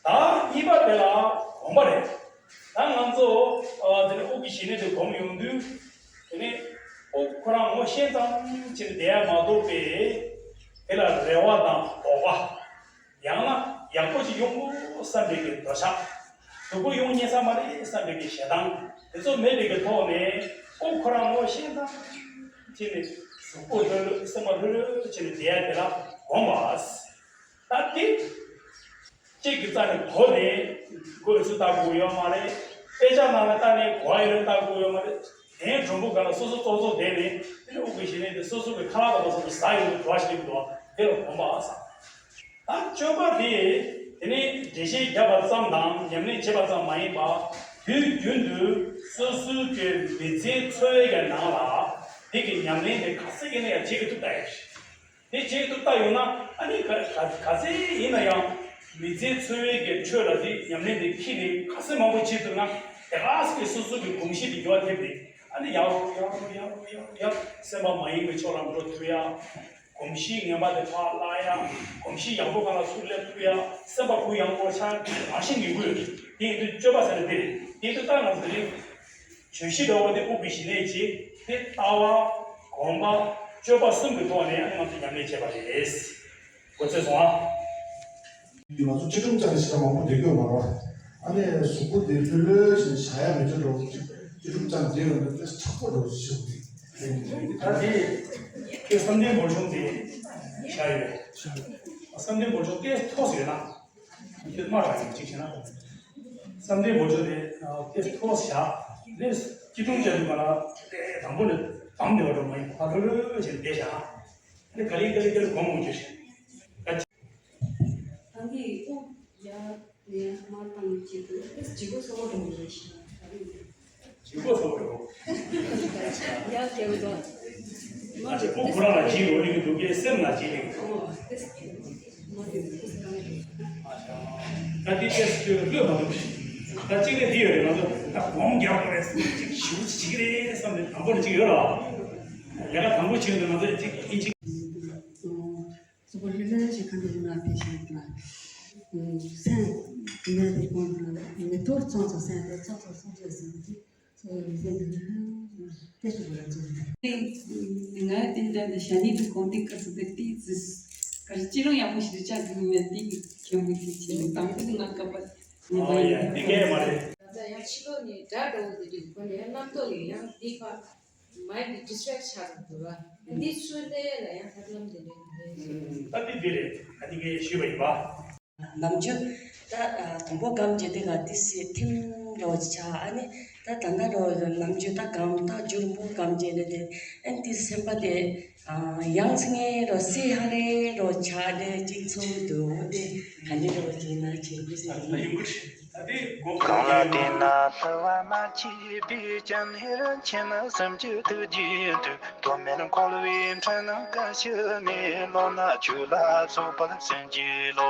ད་གཉིས་པ་དེ་ལ་སྒོམ་པ་རེད། ད་ང་ཚོ་ཨ་དེ་ནས་དབུགས་ཀྱི་ཞི་གནས་དེ་སྒོམ་ཡོང་དུས། དེ་ནས་དབུགས་ཁོ་རང་ངོ་ཤེས་ཙམ་བྱས་ནས་བསྡད་ཡ་མ་གཏོགས་པའི་དེ་ལ་རེ་བ་དང་དོགས་པ། ཡང་ན་ཡག་པོ་ཞིག་ཡོང་དགོས་བསམ་པའི་གི་འདོད་ཆགས། སྡུག་པོ་ཡོང་ཉན་ས་མ་རེད་བསམ་པའི་གི་ཞེ་སྡང་དེ་ཚོ་མེད་པའི་གི་ཐོག་ནས་དབུགས་ཁོ་རང་ངོ་ཤེས་ཙམ་བྱས་ནས་གཟུགས་པོ་ལྷོད་ལྷོད་སེམས་པ་ལྷོད་ལྷོད་བྱས་ནས་བསྡད་ཡ་དེ་ལ་སྒོམ་པ། ད་དེ་གཅིག་གི་རྩ་ནས་གོ་ནས་མགོ་ཡི་ཚུལ་ལྟ་དགོས་ཡོད་མ་རེད། དཔེ་ཆ་ནང་ལ་ལྟ་ནས་གོ་བ་ཡོད་ན་ལྟ་དགོས་ཡོད་མ་རེད། དེའི་སྒྲོམ་བུ་སྒང་ལ་སོ་སོ་ཙོག་ཙོག་བསྡད་ནས་དེ་ནས་དབུགས་ཀྱི་ཞི་གནས་དེ་སོ་སོ་གི་ཁ་ལག་དང་སོ་སོ་ཟ་ཡོང་དུས་བྲོ་བ་ཞིག་སླེབས་འདུག་དེ་ལ་སྒོམ་པ་ཟེར། ད་སྤྱོད་པ་དེ་དེ་ནས་འགྲེལ་བཤད་བརྒྱབ་པ་ཙམ་དང་ཉམས་ལེན་བྱེད་པ་ཙམ་མ་ཡིན་པར་དུས་རྒྱུན་དུ་སོ་སོའི་གི་མི་ཚེའི་འཚོ་བའི་གི་ནང་ལ་དེ་གི་ཉམས་ལེན་དེ་ག་ཚད་ཡིན་ན་ཡང་བྱེད་ཀྱི་ཐུབ་ད་ཡ། དེ་བྱེད་ཐུབ་ད་ཡོད་ན་ཨ་ནི་ག་ག་ག་ཚད་ཡིན་ན་ཡང་མི་ཚེའི་འཚོ་བའི་གི་ཁྲོད་ལ་དེ་ཉམས་ལེན་དེ་འཁྱེར་ནས་ག་ཚད་མང་པོ་བྱེད་ཐུབ་ན་དེ་ག་ཚད་ཀྱི་སོ་སོ་གི་གོམས་གཤིས་དེ་འགྱུར་བ་ཐེབས་ནས་ཨ་ནི་ཡག་རུ་ཡག་རུ་ཡག་རུ་ཡག་རུ་ཡག་སེམས་པ་མ་ཡེངས་པའི་ཕྱོགས་ལ་འགྲོ་ཐུབ་ཡ། གོམས་གཤིས་ངན་པ་དེ་ཕར་བརླག་ཡ། གོམས་གཤིས་ཡག་པོ་སྒང་ལ་ཚུར་སླེབས་ཐུབ་ཡ། སེམས་པ་གུ་ཡངས་པོ་ཆགས་རང་བཞིན་ངེས་དགོས། དེ་ཡིན་དུས་སྤྱོད་པ་ཟེར་ན་དེ་རེད། དེ་ཡིན་དུས་ད་ང་ཚོ་དེ་རིང་བརྗོད་གཞི་འདྲ་བོ་དེ་དབུགས་ཀྱི་ཞི་གནས་ཀྱི་དེ་ལྟ་བ། སྒོམ་པ། སྤྱོད་པ་གསུམ་གྱི་ཐོག་ནས་ང་ཚོ་ཉམས་ལེན་བྱས་པ་རེད། གོ་ཚོད་སོང་ཨ། ང་ཚོ་བཅུ་ཁྲིམས་བཅའ་ནས་ཞེ་དྲག་མང་པོ་བསྡད་ཀྱི་ཡོད་མ་རེད། ཨ་ནི་གཟུགས་པོ་དེ་ལྷོད་ལྷོད་བྱས་ནས་བཞག་ཡ་མེད་ཚོད་འདྲ་བོ་ཅིག་བཅུ་ཁྲིམས་བཅའ་ནས་བསྡད་ཡོད་ན་དཔེ་དྲག་པོ་འདྲ་བོ་ཞིག་ཤོད་ཀྱི་འདུག་ད་དེ་ཁྱོད་བསམ་གཏན་སྦོམ་ཆུང་དེ་བཞག་ཡོད། བསམ་གཏན་སྦོམ་ཆུང་དེ་ཐོག་ཟེར་ན། དེ་མ་རག་ཡིན་གཅིག་བྱས་ན། བསམ་གཏན་སྦོམ་ཆུང་དེ་དེ་ཐོག་བཞག་ནས་བཅུ་ཁྲིམས་བཅའ་དུས་ག་ལ་དེ་དང་པོ་ནས་དམ་བདེ་བ་འགྲོ་མ་ཡིན་ཕ་ལྷོད་ལྷོད་བྱས་ནས་བསྡད་བཞག་ཨ་ནི་ག་ལེ་ག་ལེ་ག་ལེ་སྒོམ་འོང་རྒྱུ་རེད། ད་ད་གིན་དབུགས་ཡར་ནས་མར་བཏང་བྱེད་དུས་དེ་ལྗིད་ཁོག་སོགས་འགྲོ་གི་རེད་ཤག་ད་གིན་ལྗིད་ཁོག་སོགས་འགྲོ། ཡར་རྒྱབ་དོ། མར་ཨ་ཅེ་དབུགས་ཁོ་རང་ལ་ལྗིད་འགྲོ་གི་འདུག་གས་སེམས་ལ་ལྗིད་ལེགས་འགྲོ། ཨོ་དེ་མ་དེ་དེ་གང་རེད། ད་དེ་ཏེས་ཁྱོད་ལ་ལོས་མ་འདུག་ད་གཅིག་ནས་དེ་ཡོད་རེད། ང་ཚོ་ད་སྒོམ་རྒྱག་དགོས་རེད། ཅིག་ཞིབ་ཅིག་རེད་བསམ་ནས་དང་པོ་ནས་ཅིག་ཡོད་ར། ལས་ཀ་དང་པོ་བྱེད་ཡོང་དུས་ང་ཚོ་ཅིག་ཨིན་ཅིག་གཟུགས་པོ་ལྷོད་ལྷོད་ཞིག་གང་དུ་ཡིན་ན་དེ་ཞིག་ལ། སེམས་ནད་དེ་གོང་དུ་མེ་ཏོག་ཙོག་ཙོག་སེམས་དེ་ཙོག་ཙོག་ཙོག་ཙོག་ཟེར་ནས་དེ་ཙོག་ཙོག་ལ་ཙོག་ཙོག་ང་དེ་འདྲ་དེ་ཞྭ་ནི་དུ་གོང་དེ་ཀ་སུ་དེ་ཏི་ཙི་ཀ་རི་ཅི་ལོང་ཡག་པོ་ཞིག་ཏུ་ཆགས་དུ་མེད་དེ་ཁྱོད་མི་དེ་ཆེ་ནི་དང་པོ་དེ་ང་ཀ་པ་ནི་ཨོ་ཡ་དེ་གས་མ་རེད། ད་ཡང་ཕྱི་ལོགས་ནས་དགྲ་འདྲ་བོ་དེ་དུས་ཁོ་ནས་རྣམ་རྟོག་ཡོད་ཡང་དེ་ཁ། མའིན་ཌི་ཌི་སི་ཊེག་ཆགས་འདུག་བ། འདི་ཚུར་སླེབས་ལ་ཡང་ཐབས་ལམ་དེ་འདྲ་ཡོད་རེད། ད་འདི་འདི་རེད། ད་འདི་གའི་ཞུས་པ་ཡིན་པ། ནམ་རྒྱུན་ད་དང་པོ་སྒོམ་བྱེད་དུས་ག་དེ་སེ་ཐིམ་རོ་ཆ་ཨ་ནི་ད་ད་ན་རོ་ནམ་རྒྱུན་ད་སྒོམ་ད་འཇུར་མོ་སྒོམ་བྱེད་ནི་དེ་ཨན་དེ་སེམས་པ་དེ་ཡང་སེ་ངེ་རོ་སེ་ཧ་རེ་རོ་ཆ་དེ་གཅིག་ཚོ་དུ་འོ་དེ་ག་ནི་རོ་བྱེད་ན་བྱེད་དགོས་ཟེར་ཡིན། གང་ལ་དེ་ན་ལྟ་བ་མ་མཆིས་པའི་སྤྱན་ནི་རིན་ཆེན་སུམ་ཅུ་ཐུགས་རྒྱན་དུ། དོན་མེད་འཁོར་བའི་འཁྲུལ་སྣང་ཀུན་ཞི་ནས། བློ་སྣ་ཆོས་ལ་སོགས་པར་སེམས་བསྐྱེད་ལོ།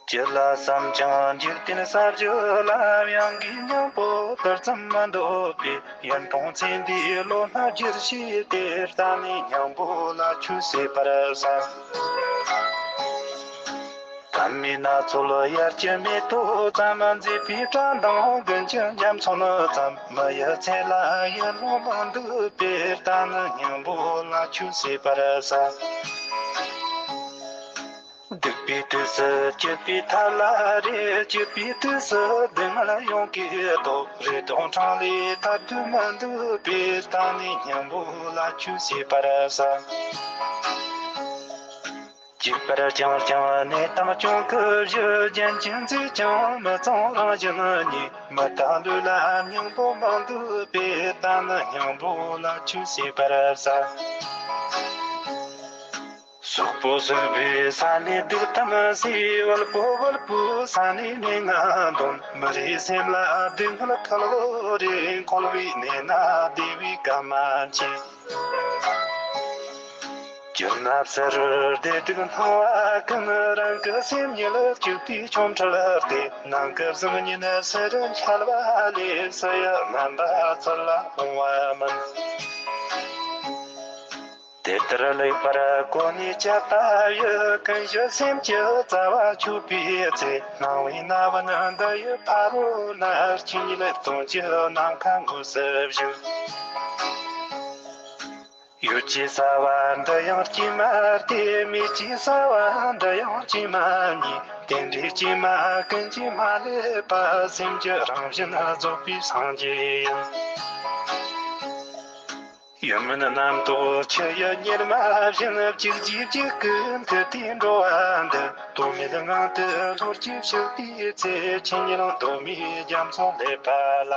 ཅི་ལ་བསམ་ཀྱང་འཇིག་རྟེན་ས་བཅུ་ལ། དབྱངས་ཀྱི་སྙིང་པོ་དུར་ཙམ་མི་འདོད་པའི། ཡུན་ཐུང་ཚེ་འདིའི་བློ་སྣ་བསྒྱུར་ཞེས་ཏེ། ད་ནི་སྙིང་པོ་ལ་ཆོས་ཟེར་བར་བྱ། ཀ་མེད་ན་ཚོལ་དབྱར་གྱི་མེ་ཏོག་ཙམ། མཛེས་པའི་བཀྲག་མདངས་དགུན་གྱི་འཇམ་ཚོན་ཙམ། མི་ཡི་ཚེ་ལ་ཡིད་བློ་མི་འདོད་པའི། ད་ནི་སྙིང་པོ་ལ་ཆོས་ཟེར་བར་བྱ། སྡིག་པའི་དུས་སུ་སྐྱིད་པའི་ཐབས་ལ་རེ། སྐྱིད་པའི་དུས་སུ་སྡུག་བསྔལ་ཡོངས་ཀྱིས་ཐོབ། རེ་དོགས་འཕྲང་ལས་ཐར་དུ་མི་འདོད་པའི། ད་ནི་སྙིང་པོ་ལ་ཆོས་ཟེར་བར་བྱ། གཅིག་པར་བསྐྱངས་ཀྱང་གནས་དང་གྱོང་གུད་བཞི། རྒྱན་གྱིས་མཛེས་ཀྱང་མི་གཙང་རང་བཞིན་ཉེས། མི་རྟག་ལུས་ལ་སྙིང་པོ་མི་འདོད་པའི། ད་ནི་སྙིང་པོ་ལ་ཆོས་ཟེར་བར་བྱ། སོག་པོ་སོག་པོའི་ས་ནས་སྡིག་ཐམ་སེལ། བལ་པོ་བལ་པོའི་ས་ནས་ནད་ངན་འདོན། མི་རེའི་སེམས་ལ་སྡུག་བསྔལ་ཁ་ལོ་རེ། འཁོར་བའི་གནས་ན་བདེ་བའི་སྐར་མ་མཆིས། སྒྱུ་མ་བྱེ་རུ་བདེ་སྡུག་སྣང་བ་ཀུན། རང་གི་སེམས་ཉིད་ལ་གྱུར་པའི་ཆོ་འཕྲུལ་ཏེ། ནམ་མཁའ་བཟང་ཉིད་ཕྱི་རུ་འཆར་བ་ལས། ཕྱི་ཡི་རྣམ་པ་ཚུར་ལ་འོང་བ་མིན། དེ་ལྟར་ལེགས་པར་གོ་ནས་དཔྱད་པ་ཡི། ཀུན་གཞི་སེམས་ཀྱི་རྩ་བ་ཆོད་པའི་ཚེ། སྣང་བའི་རྣ་བ་ནི་འདི་ཡི་ཕ་རོལ་ན། ཆོས་ཉིད་སྟོང་གི་ནམ་མཁའ་དངོས་སུ་བཞུགས། ཡུལ་གྱི་ས་བ་འདི་ཡང་སྐྱེ་མ་སྟེ། མེ་ལྕེའི་ས་བ་འདི་ཡང་སྐྱེ་མ་ཉིད། རྟེན་འབྲེལ་སྐྱེ་མ་ཀུན་གྱིས་མ་བསླད་པ། སེམས་ཀྱི་རང་བཞིན་རྫོགས་པའི་སངས་རྒྱས་ཡིན། ཡུལ་མིན་རྣམ་རྟོག་ཆུ་ཡི་གཉེར་མ་བཞིན། གཅིག་རྗེས་གཅིག་གིས་མཐུད་དེ་འགྲོ་བ་འདི། དོན་མེད་ངང་དུ་འཁོར་གྱིས་ཕྱུག་པའི་ཚེ། ཆོས་ཉིད་གདོད་མའི་རྒྱ་མཚོ་ལེགས་པ་ལ།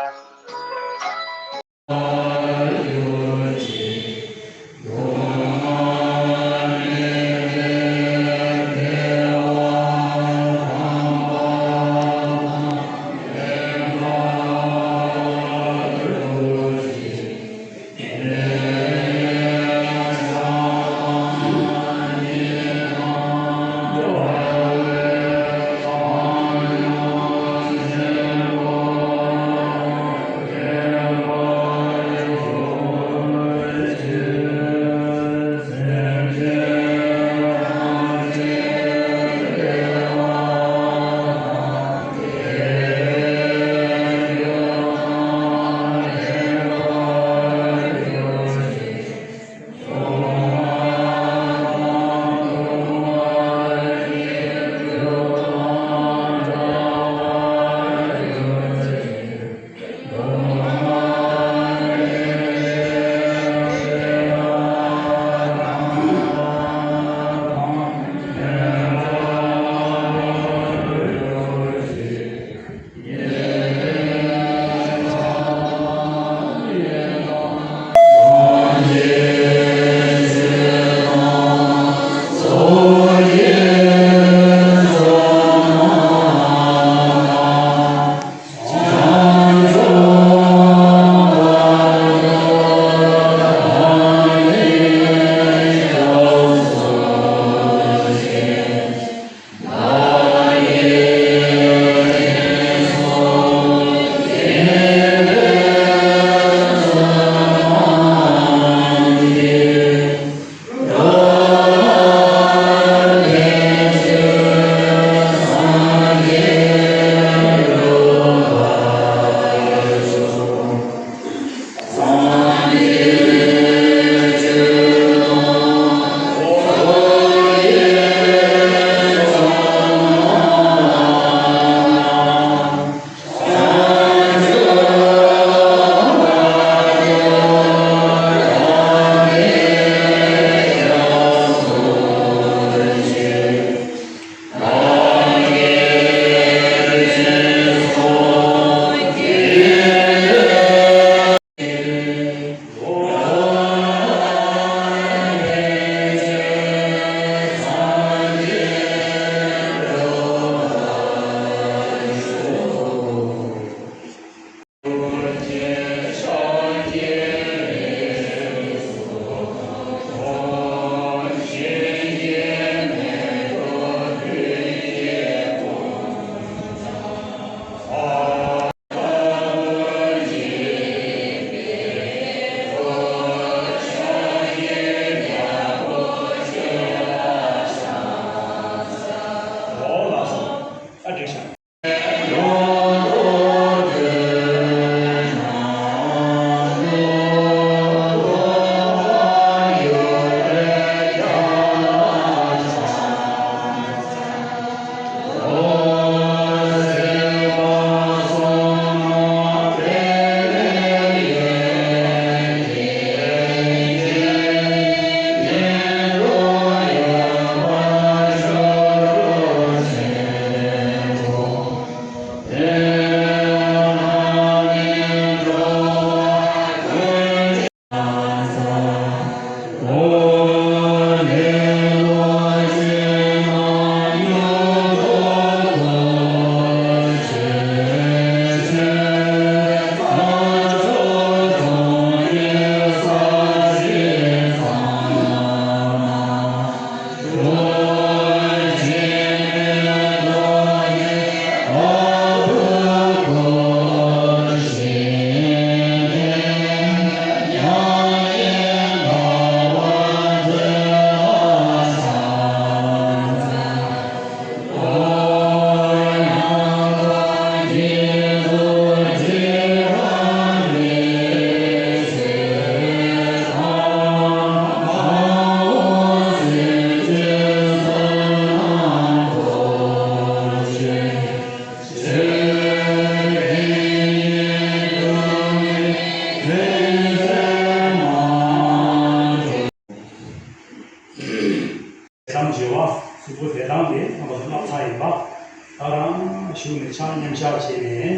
མཉམ་བཞག་བྱས་ནས་དེ་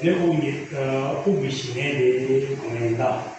ནས་དབུགས་ཉིད་དབུགས་ཀྱི་ཞི་གནས་དེ་གོང་ནས་ཡིན་ད།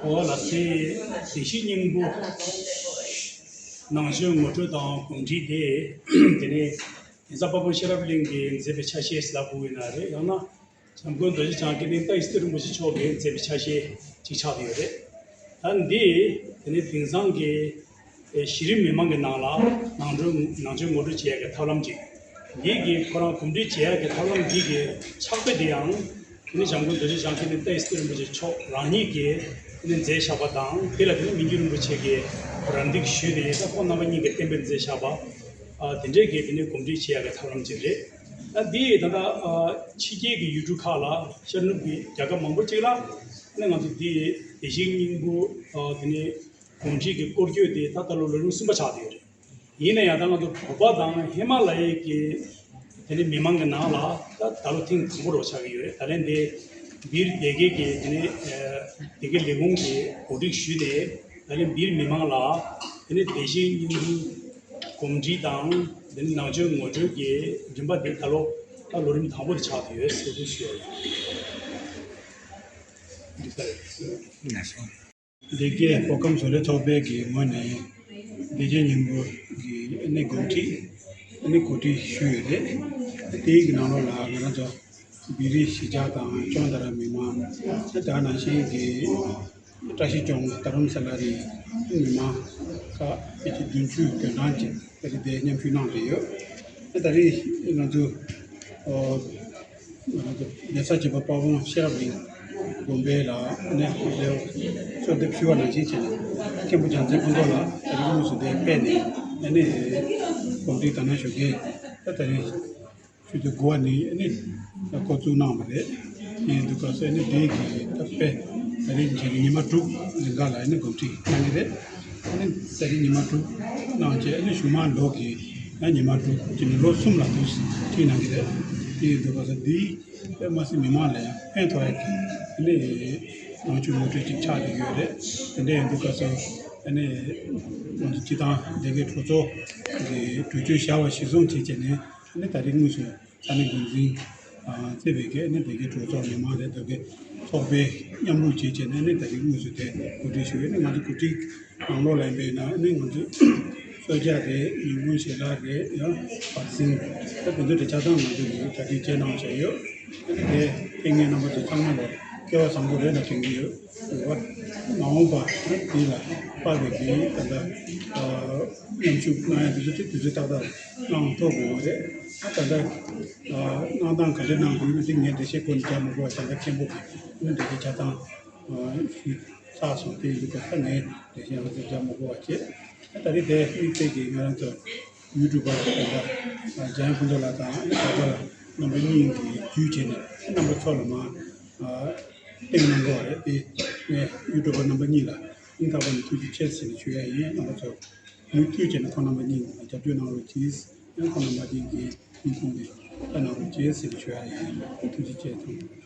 འོ་ལགས་སེ། བདེ་གཤེགས་སྙིང་པོ་ནང་མཆོད་ངོ་སྤྲོད་དང་གོམས་འདྲིས་དེ། དེ་ནས་གེ་སར་དཔལ་སྤུངས་ཤེས་རབ་གླིང་གིས་མཛད་པའི་ཆ་ཤས་ལབ་དགོས་ཡིན་ན་རེད། ཡང་ན། འཇམ་མགོན་རྡོ་རྗེ་འཆང་དགེ་ལྡན་ཏཱའི་སི་ཏུ་རིན་པོ་ཆེ་མཆོག་གིས་མཛད་པའི་ཆ་ཤས་ཅིག་ཆགས་ཀྱི་ཡོད་རེད། ད་འདི་དེ་ནི་དེང་སང་གི་གཞི་རིམ་མི་མང་གི་ནང་ལ་ནང་ཆོས་ནང་ཆོས་ངོ་སྤྲོད་བྱེད་ཡག་གི་ཐབས་ལམ་ཅིག་འདི་གི་ཁོ་རང་གོམས་འདྲིས་བྱེད་ཡག་གི་ཐབས་ལམ་འདི་གི་ཕྱག་དཔེ་འདི་ཡང་དེ་ནི་འཇམ་མགོན་རྡོ་རྗེ་འཆང་དགེ་ལྡན་ཏཱའི་སི་ཏུ་རིན་པོ་ཆེ་མཆོག་རང་ཉིད་ཀྱིས་དེ་ནི་མཛད་བཞག་པ་དང་། དེ་ལ་དེ་ནི་མི་འགྱུར་རིན་པོ་ཆེ་གིས་རམ་འདེགས་ཞུས་ཏེ་ད་ཁོང་རྣམ་པ་གཉིས་ཀྱིས་གཏན་འབེབས་མཛད་བཞག་པ། ཨ། དེ་འདྲའི་གི་དེ་ནས་གོམས་འདྲིས་བྱེད་ཡག་གི་ཐབས་ལམ་ཅིག་རེད། ཨ། འདི་ད་ལྟ་ཨ་ཕྱི་རྒྱལ་གྱི་ཡུལ་གྲུ་ཁག་ལ་ཤར་ནུབ་ཀྱི་རྒྱལ་ཁབ་མང་པོ་ཅིག་ལ་ཨ་ནི་ང་ཚོ་འདི་བདེ་གཤེགས་སྙིང་པོ་ཨ་དེ་ནས་གོམས་འདྲིས་ཀྱི་སྐོར་སྐྱོད་དེ་ད་ལྟ་ལོ་ལོ་རིམ་གསུམ་པ་ཆགས་བསྡད་ཡོད་རེད། ཡིན་ན་ཡང་ད་ང་ཚོ་བོད་པ་དང་ཧི་མ་ལ་ཡའི་གི་དེ་ནས་མི་མང་གི་ནང་ལ་ད་ད་ལོ་ཐེངས་དང་པོ་རུ་ཆགས་ཀྱི་ཡོད་རེད། ད་ལན་དེ་འདིར་སྡེ་དགེ་གི་དེ་ནས་ཨ་སྡེ་དགེ་ལས་ཁུངས་ཀྱིས་གོ་སྒྲིག་ཞུས་ཏེ། ད་ལན་འདིར་མི་མང་ལ་དེ་ནས་བདེ་གཤེགས་སྙིང་པོའི་གོམས་འདྲིས་དང་དེ་ནས་ནང་ཆོས་ངོ་སྤྲོད་ཀྱི་རིམ་པ་དེ་ད་ལོ་ད་ལོ་རིམ་དང་པོ་དེ་ཆགས་བསྡད་ཡོད་ཟེར་དུ་ཞུ་ཡ་ཡིན། འདི་ལྟར་རེད། སྡེ་དགེ་བོད་ཁམས་བཟོ་ལས་ཚོགས་པའི་གི་ངོས་ནས་བདེ་གཤེགས་སྙིང་པོ་གི་ཨ་ནི་གོམས་འདྲིས་ཨ་ནི་གོ་སྒྲིག་ཞུས་ཡོད་རེད། དེའི་གི་ནང་ལོགས་ལ་ང་རང་ཚོ་བི་རི་གཞིས་ཆགས་དང་ལྗོངས་མཐའ་རམས་མི་མང་། དེ་ནང་བཞིན་གྱི་བཀྲ་ཤིས་ལྗོངས་རྡ་རམ་ས་ལ་རི་མི་མང་ཁག་ཕལ་ཆེར་བདུན་ཅུ་དོན་གྲངས་ཅིག་ཕལ་ཆེར་དེ་མཉམ་ཞུགས་གནང་བསྡད་ཡོད། ད་རེས་ང་ཚོ་ཨོ་ང་ཚོ་གདན་ས་བྱེ་བ་དཔལ་སྤུངས་ཤེས་རབ་གླིང་དགོན་པའི་ལ་ནས་ལེའུ་གསོལ་འདེབས་ཞུ་བ་ནང་བཞིན་བྱས་ནས་མཁན་པོ་བྱང་རྩེ་སྐུ་མདོག་ལ་ད་རེས་དངོས་སུ་དེ་ཕེབས་ནས་ཨ་ནི་གོམས་འདྲིས་དང་ན་ཞུ་མཁན་ད་ད་རེས། ཆུ་ཚོད་དགུ་པ་ནས་ནི་འགོ་བཙུགས་གནང་བ་རེད། དེ་ཡིན་དུས་སྐབས་སུ་ནི་དེ་གི་ད་དཔེ་ད་རེས་ཉི་མ་དྲུག་ལིང་ག་ལ་ནི་གོམས་འདྲིས་གནང་གི་རེད། ནི་ད་རེས་ཉི་མ་དྲུག་གནང་བྱས་ནི་གཞུག་མ་ལོ་གི་ཡང་ཉི་མ་དྲུག་ཅིག་ནི་ལོ་གསུམ་ལ་དུས་ཁྲིད་གནང་གི་རེད། དེ་ཡིན་དུས་སྐབས་སུ་འདི་དཔེ་མ་སྲིད་མི་མང་ལ་ཡང་ཕན་ཐོགས་ཡ་གི་ནི་ནང་ཆོས་ངོ་སྤྲོད་ཅིག་ཆགས་བསྡད་ཡོད་རེད། དེ་འདྲ་ཡིན་དུས་སྐབས་སུ་ནི་ང་ཚོ་སྤྱི་བཏང་སྡེ་དགེ་གྲོས་ཚོགས་ཀྱི་གྲོས་ཆོད་བཞག་པ་གཞིར་བཟུང་བྱས་བྱས་ནས་ནི་ད་རེས་དངོས་སུ། ས་གནས་འགོ་འཛིན་གཙོས་པའི་གི་ནི་སྡེ་དགེ་གྲོས་ཚོགས་མི་མང་རེད། སྡེ་དགེ་ཚོགས་པའི་མཉམ་རུབ་བྱས་བྱས་ནས་ནི་ད་རེས་དངོས་སུ་དེ་གོ་སྒྲིག་ཞུ་ཡོད། ནི་ང་ཚོ་གོ་སྒྲིག་ནང་ལོགས་ལ་ཡིན་པས་ན་ནི་ང་ཚོས་གསོལ་ཇ་རེད། ཉིན་གུང་ཞལ་ལག་རེད། ཡང་བར་སེང་ད་དེ་ཚོ་དེ་ཆ་ཚང་ང་ཚོ་གི་གྲ་སྒྲིག་བྱས་གནང་བཞག་ཡོད། ནི་དེ་ཕེབས་མཁན་རྣམ་པ་ཚོ་ཚང་མ་ལ་སྐལ་བ་བཟང་པོ་རེད་ལ་དྲན་གྱི་ཡོད། མ་འོངས་པ་དེ་ལ་དཔག་པའི་གི་ད་ལྟ་མཉམ་ཞུགས་གནང་ཡ་དེ་ཚོ་དེ་དུས་ཚོད་ཏག་ཏག་གནང་ཐུབ་དགོས་པ་རེད། ད་ལྟ་གནང་སྟངས་ག་འདྲ་གནང་དགོས་ཡོད་དེ་ངས་འགྲེལ་བཤད་ཁོ་ནས་རྒྱག་མི་དགོས་པ། ད་ལྟ་མཁན་པོ་གིས་ནི་འགྲེལ་བཤད་ཆ་ཚང་ཞུས་ཚར་སོང་། དེ་ཡིན་དུས་ད་ངས་འགྲེལ་བཤད་ང་ཚོ་རྒྱག་མི་དགོས་པ་བྱས། ད་རེས་དེ་དམིགས་བསལ་གྱིས་ང་རང་ཚོ་ ཡུ་ཊུབ་པ་དང་འཇམ་དབྱངས་ཕུན་ཚོགས་ལགས་དང་ད་ལྟ་རྣམ་པ་གཉིས་ཀྱིས་བརྒྱུད་བྱས་ནས་རྣམ་པ་ཚོ་ལ་མར་སྟེང་གནང་དགོས་པ་རེད་དེ། ངས་ཡུ་ཊུབ་པ་རྣམ་པ་གཉིས་ལ་སྙིང་ཐག་པ་ནས་ཐུགས་རྗེ་ཆེ་ཟེར་ནས་ཞུ་ཡ་ཡིན། རྣམ་པ་ཚོ་མུ་མཐུད་བྱས་ནས་ཁོང་རྣམ་པ་གཉིས་ལ་རྒྱབ་སྐྱོར་གནང་རོགས་གྱིས། ཡང་ཁོང་རྣམ་པ་གཉིས་ཀྱིས་སྙིང་ཁོང་ནས་ལྟ་གནང་རོགས་གྱིས་ཟེར་ནས་ཞུ་ཡ་ཡིན། ཐུགས་རྗེ་ཆེ། ཐུགས་རྗེ་ཆེ།